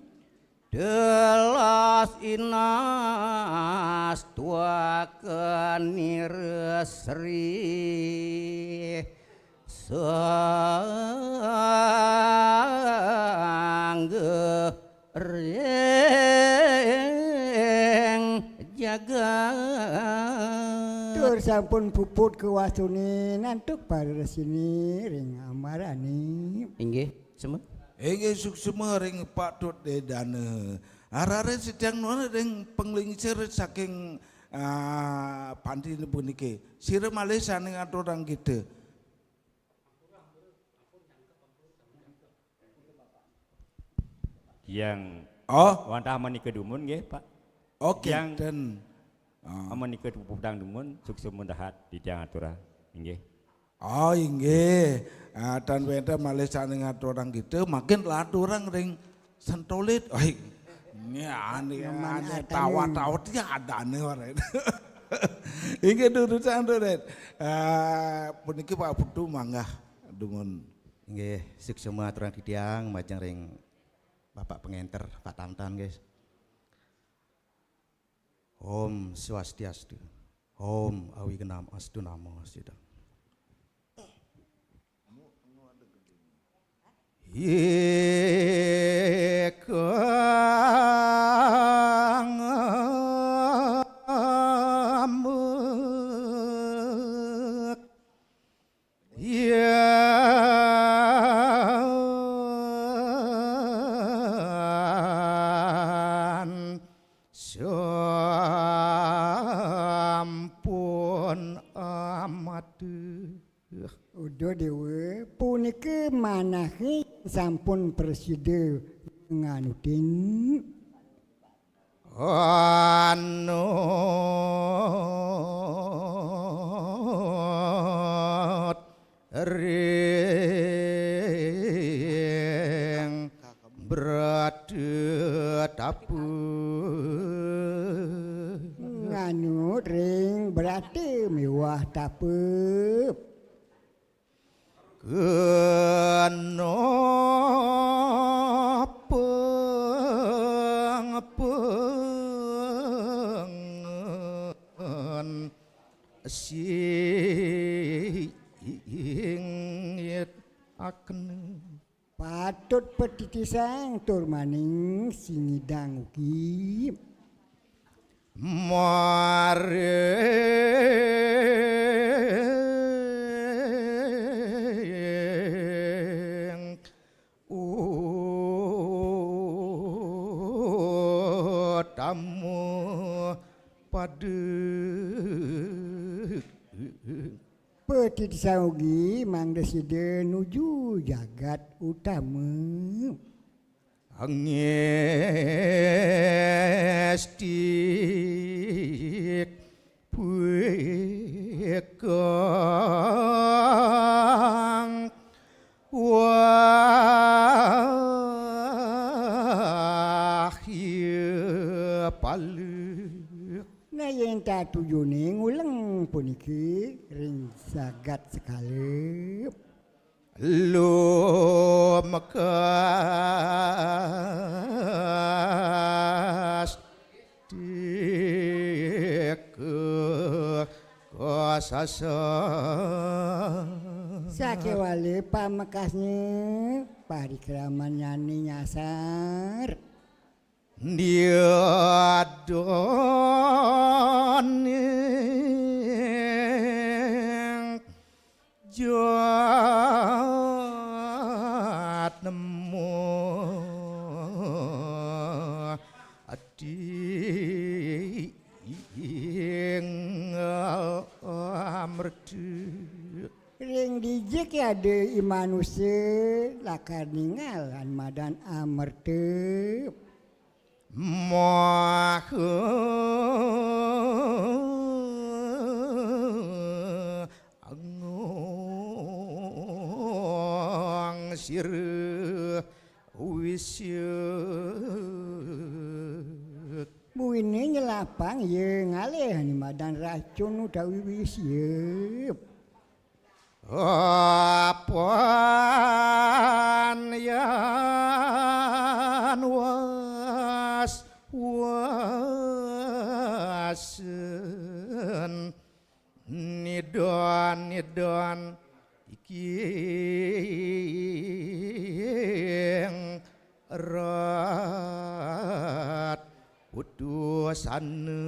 Telas inas tuaka nira sri sangga ring jagat. Tur sampun puput kawastune nantuk para resini ring ambarane. Inggih, suksma. Inggih, suksma ring patut dedana. Arare sitiang nuwun ring panglingsir saking, ah, panti puniki. Sira malih sane ngaturang kita. Yang Oh. wantah menika dumun nggih, Pak. Oh, Yang kinten. Ah. menika puputang dumun, suksma dahat titiang aturang. Inggih. Oh, inggih. Ah, tan wenten malih sane ngaturang kita, mangkin laturang ring sentolit. Oh, ini ane, Nyaman ane atane. Tawa-tawa ya adane ora. Inggih, durusang, Durit. Ah, puniki Pak Putu manggah dumun. Inggih, suksma aturang titiang majeng ring Bapak Pengenter, Pak Tamtan, nggih. Om Swastiastu. Om Awignam Astu Namo Sidam. Ikang amek yan sampun amadeh. Uduh Déwa, punika manahé sampun prasida nganutin. Anut ring brata tapa. Nganut ring brata miwah tapa. Kena pengpengen singit akne. Patut patitisang tur maning singidang ugi. Maring utama pada. Patitisan ugi mangda sida nuju jagat utama. Ngestik pikang wahya palek. Nah, yén tatujuné nguleng puniki ring jagat sekala. Lumekas tika kasasa. Sakéwala pamekasnya parikramanyané nyasar. Diadaning jatmu ati ing amerta. Ring dija ké ada i manusa lakar ningal ané madan amerta. Maha Agung sira wisyet. Buina nyelapang ya ngalih ané madan racun utawi wisyet. Apan yan was-wasen nidan-nidan iking rat putusana.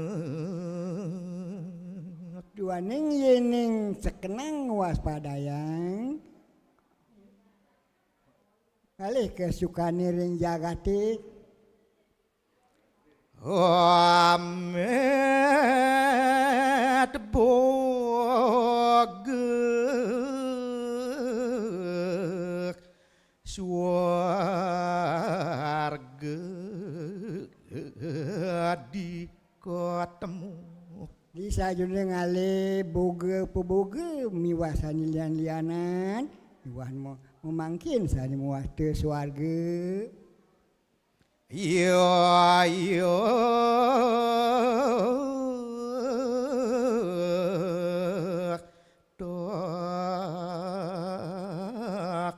Duaning yéning sekenang waspadayang ngalih kasukané ring jagaté. Amit boga swarga dikatemu. Di sajeroning ngalih boga paboga miwah sané lian-lianan, miwah mo-, mamangkin sané mawasta swarga. Iya, iya. Tak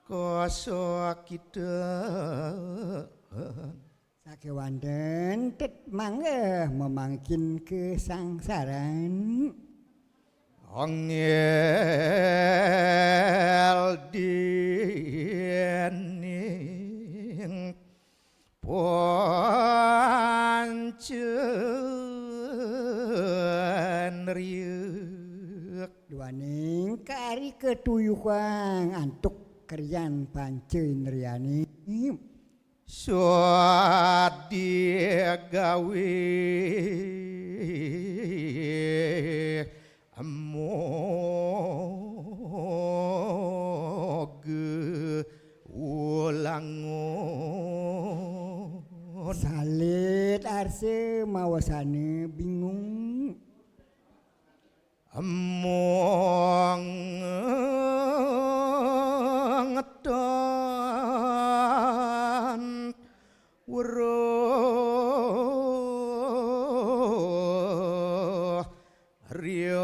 kasakitan. Sakéwanten tet mangga mamangkin kasangsaran. Angel dening pancen riek. Duaning kari katuyuhang antuk karyan panca indriane. Sadigawe moge ulangun. Salit arsa mawasana bingung. Among ngeton weruh riawak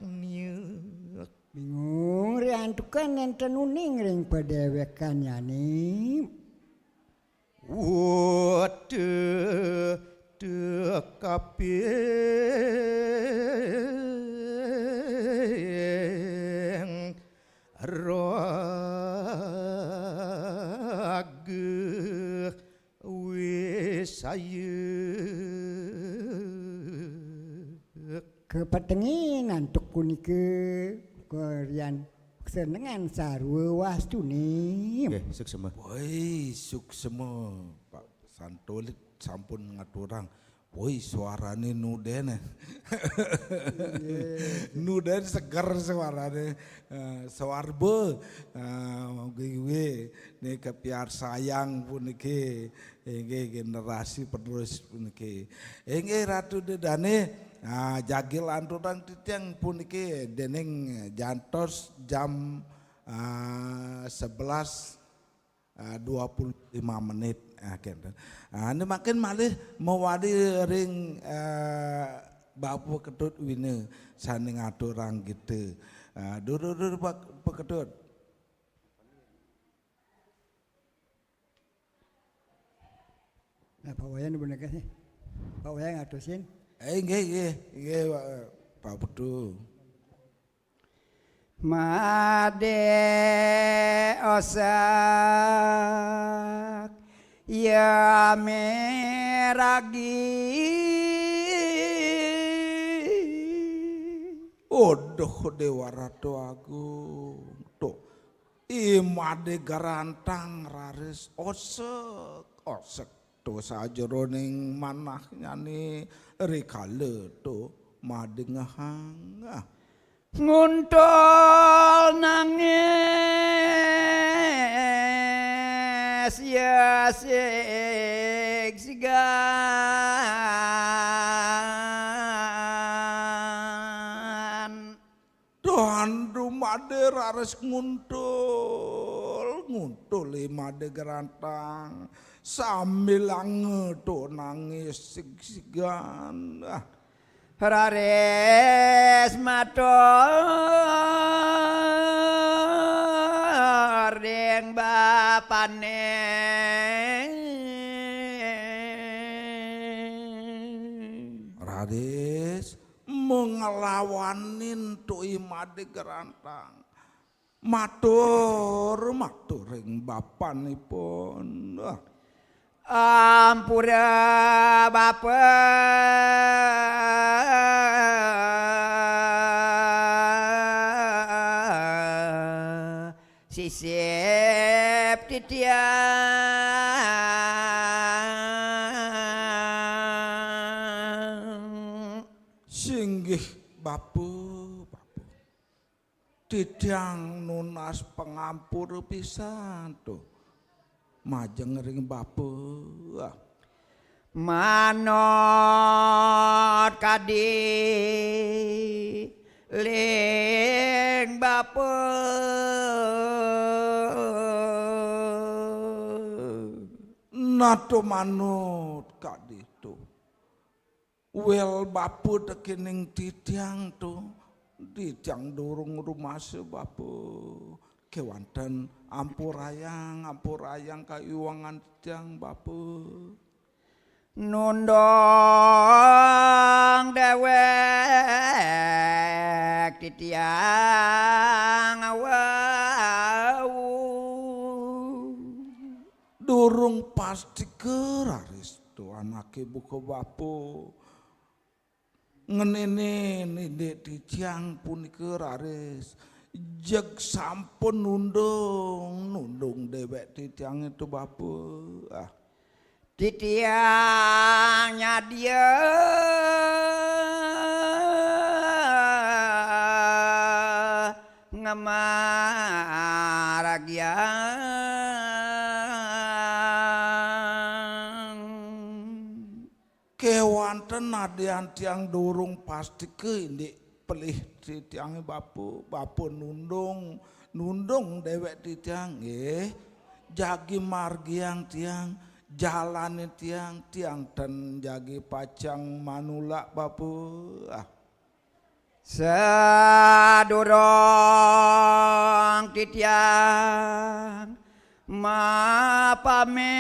niuk. Bingung riantukan nenten uning ring padewekannyane. Wete tekaping raga wisaya. Kapatengin antuk punika karian kasenengan sarwa wastune. Nggih, suksema. Woi, suksema, Pak Santolit sampun ngaturang. Woi, suarane nuden. Nuden seger suarane. Eh, suarba. Eh, nggih, nggih. Nika piarsayang puniki. Inggih, generasi penerus puniki. Inggih, Ratu Dedane, ah, jagi lanturang titiang puniki dening jantos jam, ah, sebelas, ah, dua puluh lima menit. Ah, kenten. Ah, ini makin malih mewadi ring, eh, Bapak Ketut Wina sane ngaturang kita. Ah, dur, dur, dur, Pak, Pak Ketut. Nah, Pak Wayan bener kan sih? Pak Wayan ngatusin. Eh, nggih, nggih, nggih, Pak, Pak Putu. Made osak ya meragi. Aduh, Dewa Ratu Agung. Tuh, I Made Garantang raris osek, osek to sajeroning manahnyane rikala to madingehang. Ah. Nguntul nangis ya sigsigan. Tuhan dumade raris nguntul, nguntul I Made Garantang sambilanga to nangis sigsigan. Ah. Raris matur ring bapane. Raris mengelawanin to I Made Garantang. Matur, matur ring bapanipun. Ah. Ampura bapa sisip titiang. Singgih bapa, bapa. Titiang nunas pangampura pisan to. Majeng ring bapa. Manut kadi ling bapa. Nato manut kadi to. Wel bapa tekening titiang to, titiang durung rumasa bapa. Kewanten ampurayang, ampurayang kaiwangan titiang bapa. Nundung déwék titiang wau. Durung pastika raris to anaké buka bapa. Ngeninin indik titiang punika raris jeg sampun nundung, nundung déwék titiangé to bapa. Ah. Titiang nyadia ngamaragiang. Kéwanten adian tiang durung pastika indik pelih titiangé bapa, bapa nundung, nundung déwék titiang nggih. Jagi margiang tiang, jalanin tiang, tiang ten jagi pacang manulak bapa. Ah. Sadurung titiang mapamit.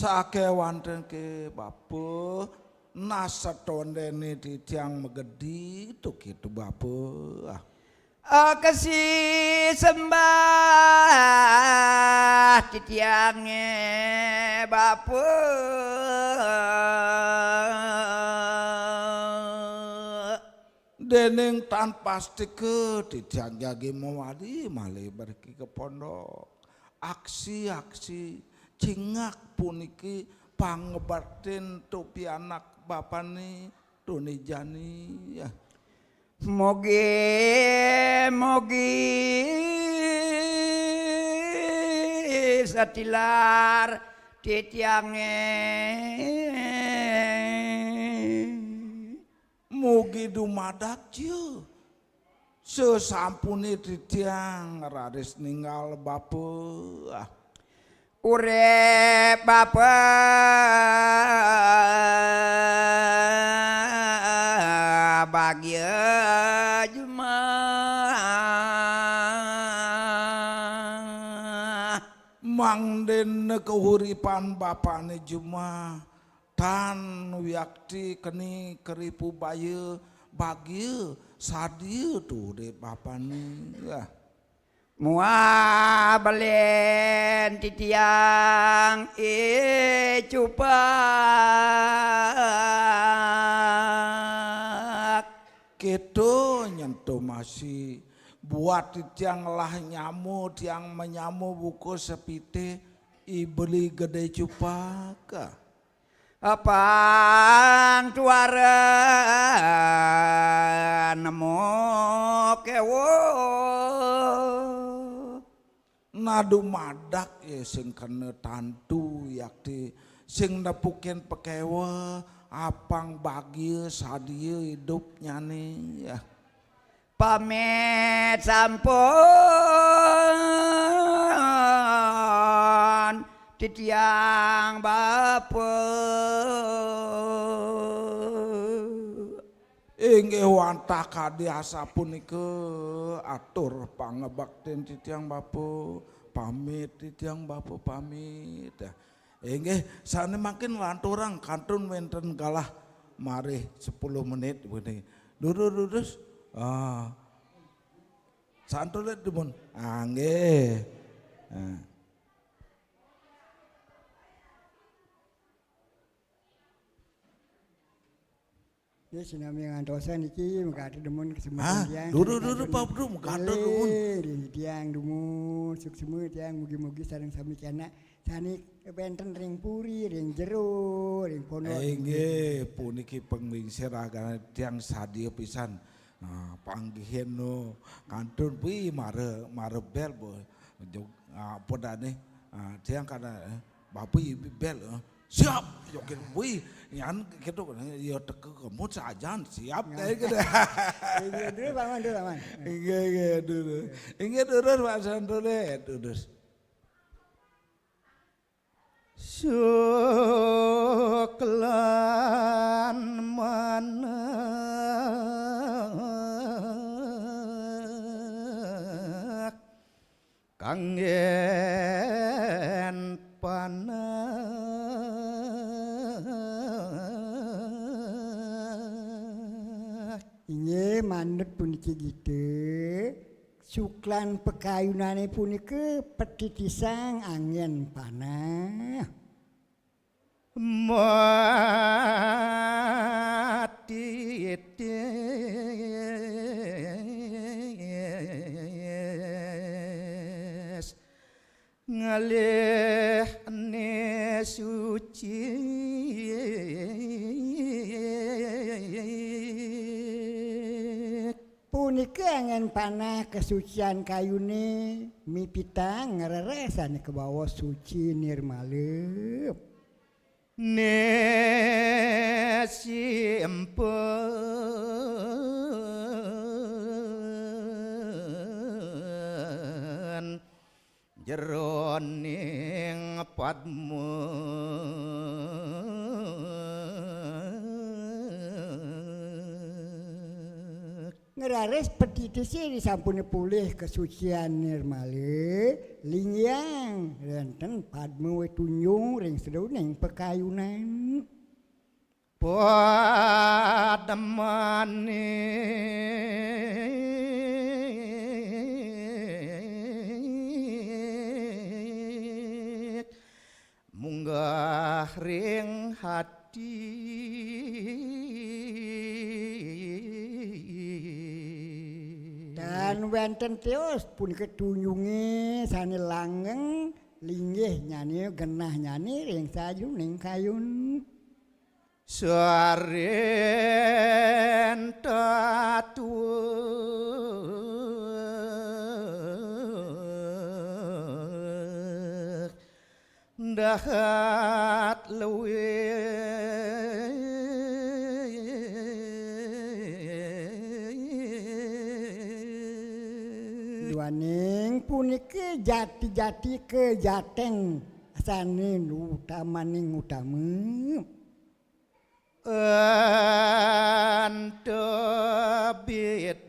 Sakéwanten ké bapa, nah satondéné titiang magedi to kéto bapa. Ah. Akéh sembah titiangé bapa. Déning tan pastika titiang jagi mawali malih mriki ka pondok. Aksi-aksi cingak puniki pangebaktin to pianak bapané, to né jani. Ya. Mugi, mugi satilar titiangé. Mugi dumadak, Cia. Sasampuné titiang raris ninggal bapa. Ah. Urip bapa bagia jumah. Mangdéna kauripan bapané jumah. Tan wiakti keni keripu baya bagia sadia to urip bapané. Ya. Muah belin titiang icupak. Kéto nyen to masih buat titiang lah nyama, tiang manyama buka sapitih I Beli Gedé Cupak. Apang tuara nemu kéwuh. Nah dumadak ya sing kena tantu yakti sing nepukin pakéwuh apang bagia sadia idupnyané ya. Pamit sampun titiang bapa. Inggih wantah kadi asapunika atur pangebaktin titiang bapa. Pamit titiang bapa, pamit. Inggih, sané mangkin lanturang kantun wénten galah malih sepuluh menit punika. Durus, durus. Ah. Santun lé dumun. Ah, nggih. Ah. Ya, sinami ngantosan niki, mekaten dumun kesemutan. Ah, tiang, durus, durus, Pak Bdu, mekaten dumun. Eh, ring tiang dumun, suksma tiang, mugi-mugi sareng sami kena. Sané wénten ring puri, ring jero, ring pondok. Inggih, puniki panglingsir ragané tiang sadia pisan. Nah, panggihin no kantun pi mara, mara bél, bo. Jog, ah, apa dané? Ah, tiang kada, eh, bapa ibi bél, eh. Siap, joget pi, nyan gitu, ya teka kemut sajan, siap, ya. Kayak gitu. Inggih, durus, Paman, durus, Paman. Inggih, inggih, durus. Inggih, durus, Pak Santun, eh, durus. Suklan manah kang yén panah. Inggih manut puniki gita, suklan pakayunane punika patitisang anggen panah. Matitis ngalih ne suci. Punika anggen panah kasucian kayune mipitang ngrereh sane kabaos suci nirmala. Ne simpen jeroning padma. Ngraris petitise disampune polih kasucian nirmala, linggiang wenten padma wetunjung ring seduning pakayunan. Padmane munggah ring ati. Tan wenten tios punika tunjunge sane langgeng, linggihnyane, genahnyane ring sajeroning kayun. Sarin tatuh dahat luwih. Duaning punika jati-jati kajaten sane utamaning utama. Ento bitbit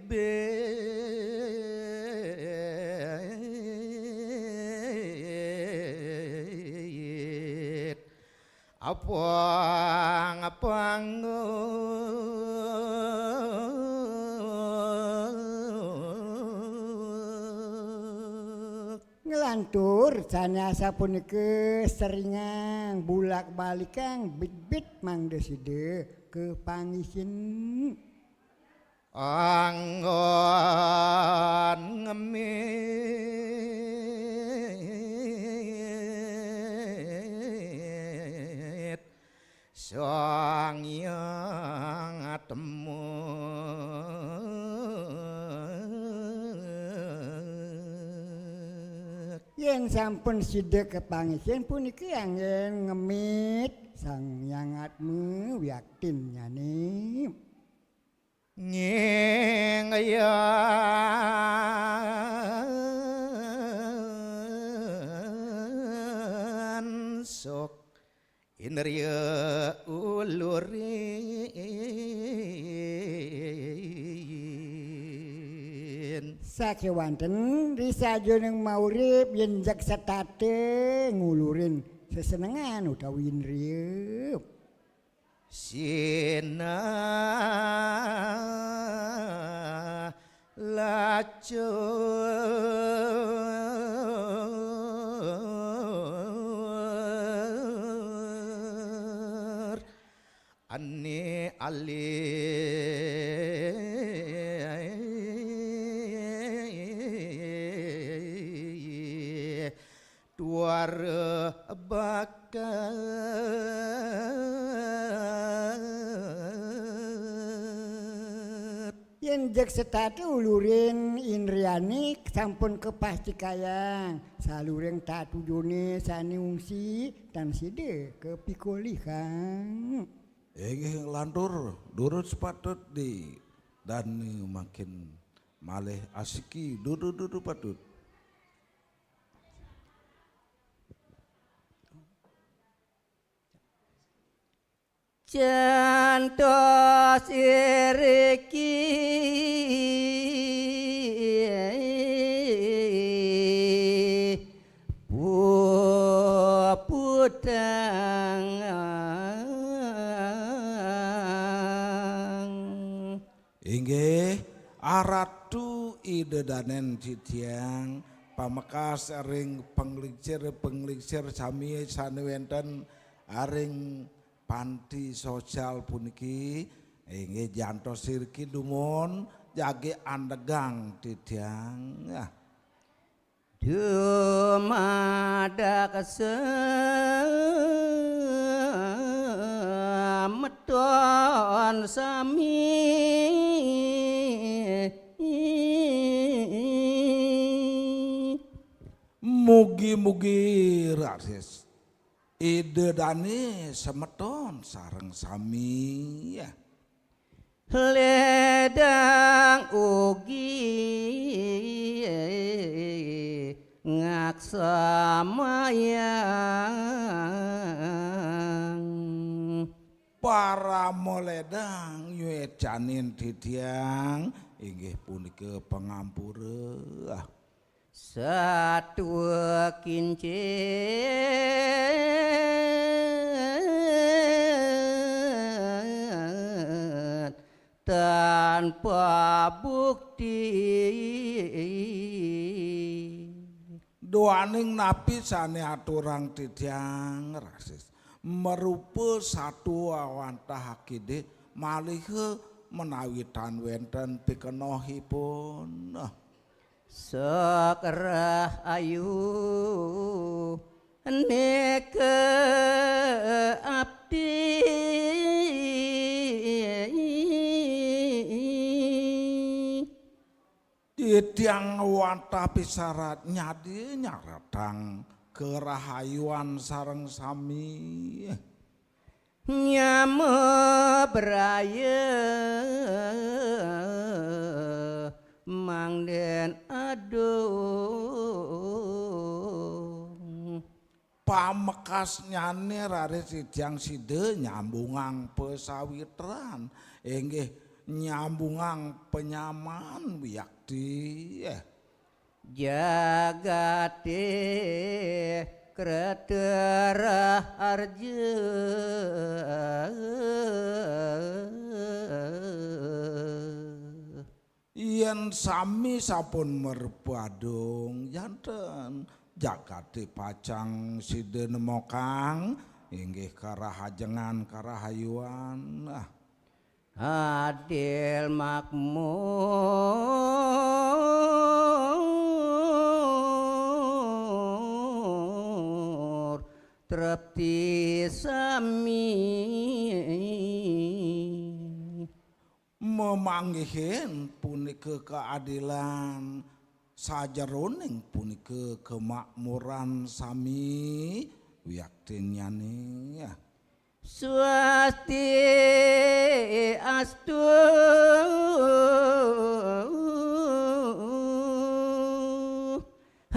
apang-apang. Nglantur sane asapunika seringang bulak-balikang bitbit mangda sida kapanggihin. Anggon ngemit Sang Hyang Atma. Yen sampun sida kapanggihin puniki anggen ngemit Sang Hyang Atma wiaktinnyane. Ngingyan sok indriya ulurin. Sakewanten ri sajeroning maurip yen jag setata ngulurin sesenengan utawi indriya. Sinah lacur ane alih. Tuara bakat. Yen jeg setata ulurin indriane sampun kapastikayang, saluring tatujone sane ungsi tan sida kapikolihang. Inggih nglantur, durut sepatut di dane mangkin malih asiki, dudu-dudu patut. Cantos iriki. Pup Dedanen titiang pamekas ring panglingsir-panglingsir sami sane wenten ring panti sosial puniki, inggih jantos iriki dumun jagi andegang titiang. Ah. Dumadak semeton sami. Mugi-mugi raris Ida dane semeton sareng sami. Ledang ugi ngaksamayang. Parama ledang nyuecanin titiang inggih punika pangampura. Satua kincen tanpa bukti. Duaning napi sane aturang titiang raris marupa satua wantah akidih malih menawi tan wenten pikenohipun. Sakrah ayu nika abdi. Titiang wantah pisarat nyadi nyaratang karahayuan sareng sami. Nyama braya mangden adung. Pamekasnyane raris titiang sida nyambungang pasawitran, inggih nyambungang panyaman wiakti. Jagate kreta raharja. Yen sami sampun merpadung janten, jagate pacang sida nemokang inggih karahajengan karahayuan. Ah. Adil makmur trepti sami. Memanggihin punika keadilan, sajeroning punika kemakmuran sami wiaktinyane. Swasti astu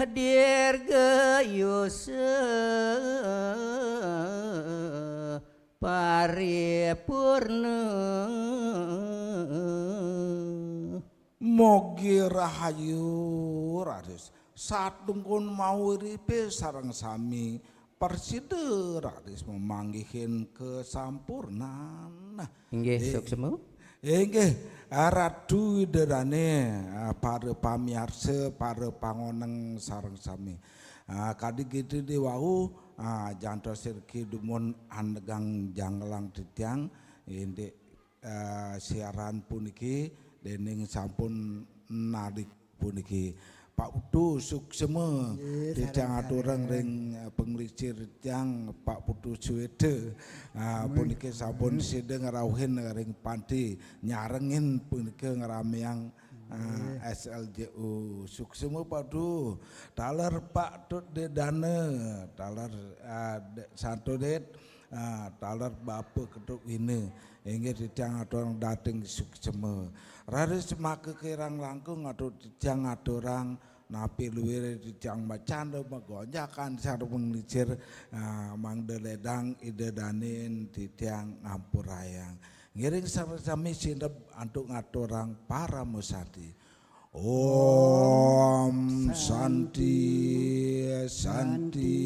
dirgayusa paripurna. Mogi rahayu raris satungkun mawiripe sareng sami prasida raris mamanggihin kasampurnan. Inggih, eh, suksma. Inggih, Ratu Ida Dane, ah, para pamiarsa, para pangoneng sareng sami. Ah, kadi kita di wau, ah, jantos iriki dumun andegang janggelang titiang, indik, ah, siaran puniki dening sampun narik puniki. Pak Putu suksma, nggih, titiang sareng aturang sareng. Ring, eh, panglingsir titiang Pak Putu Sweta. Ah, hmm. Puniki sampun hmm. Sida ngrauhin ring panti, nyarengin punika ngrameang, ah, nggih. S L J U. Suksma Pak Putu. Taler Pak Tut Dedana, taler, ah, De-, Santo Det. Ah, taler Bapa Ketut Wina, inggih titiang aturang dating suksma. Raris maka kirang langkung atur titiang aturang napi luwire titiang macanda magonjakan sareng panglingsir, ah, mangda ledang Ida Danin titiang ngampurayang. Ngiring sami-sami sineb antuk ngaturang paramasanti. Om Santi, Santi,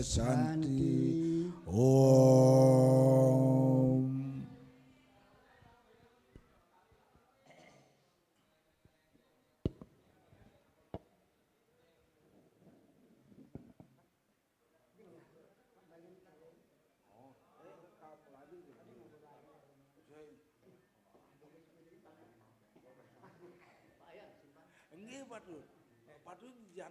Santi. Om. Nggih, Pak Dut. Pak Dut jan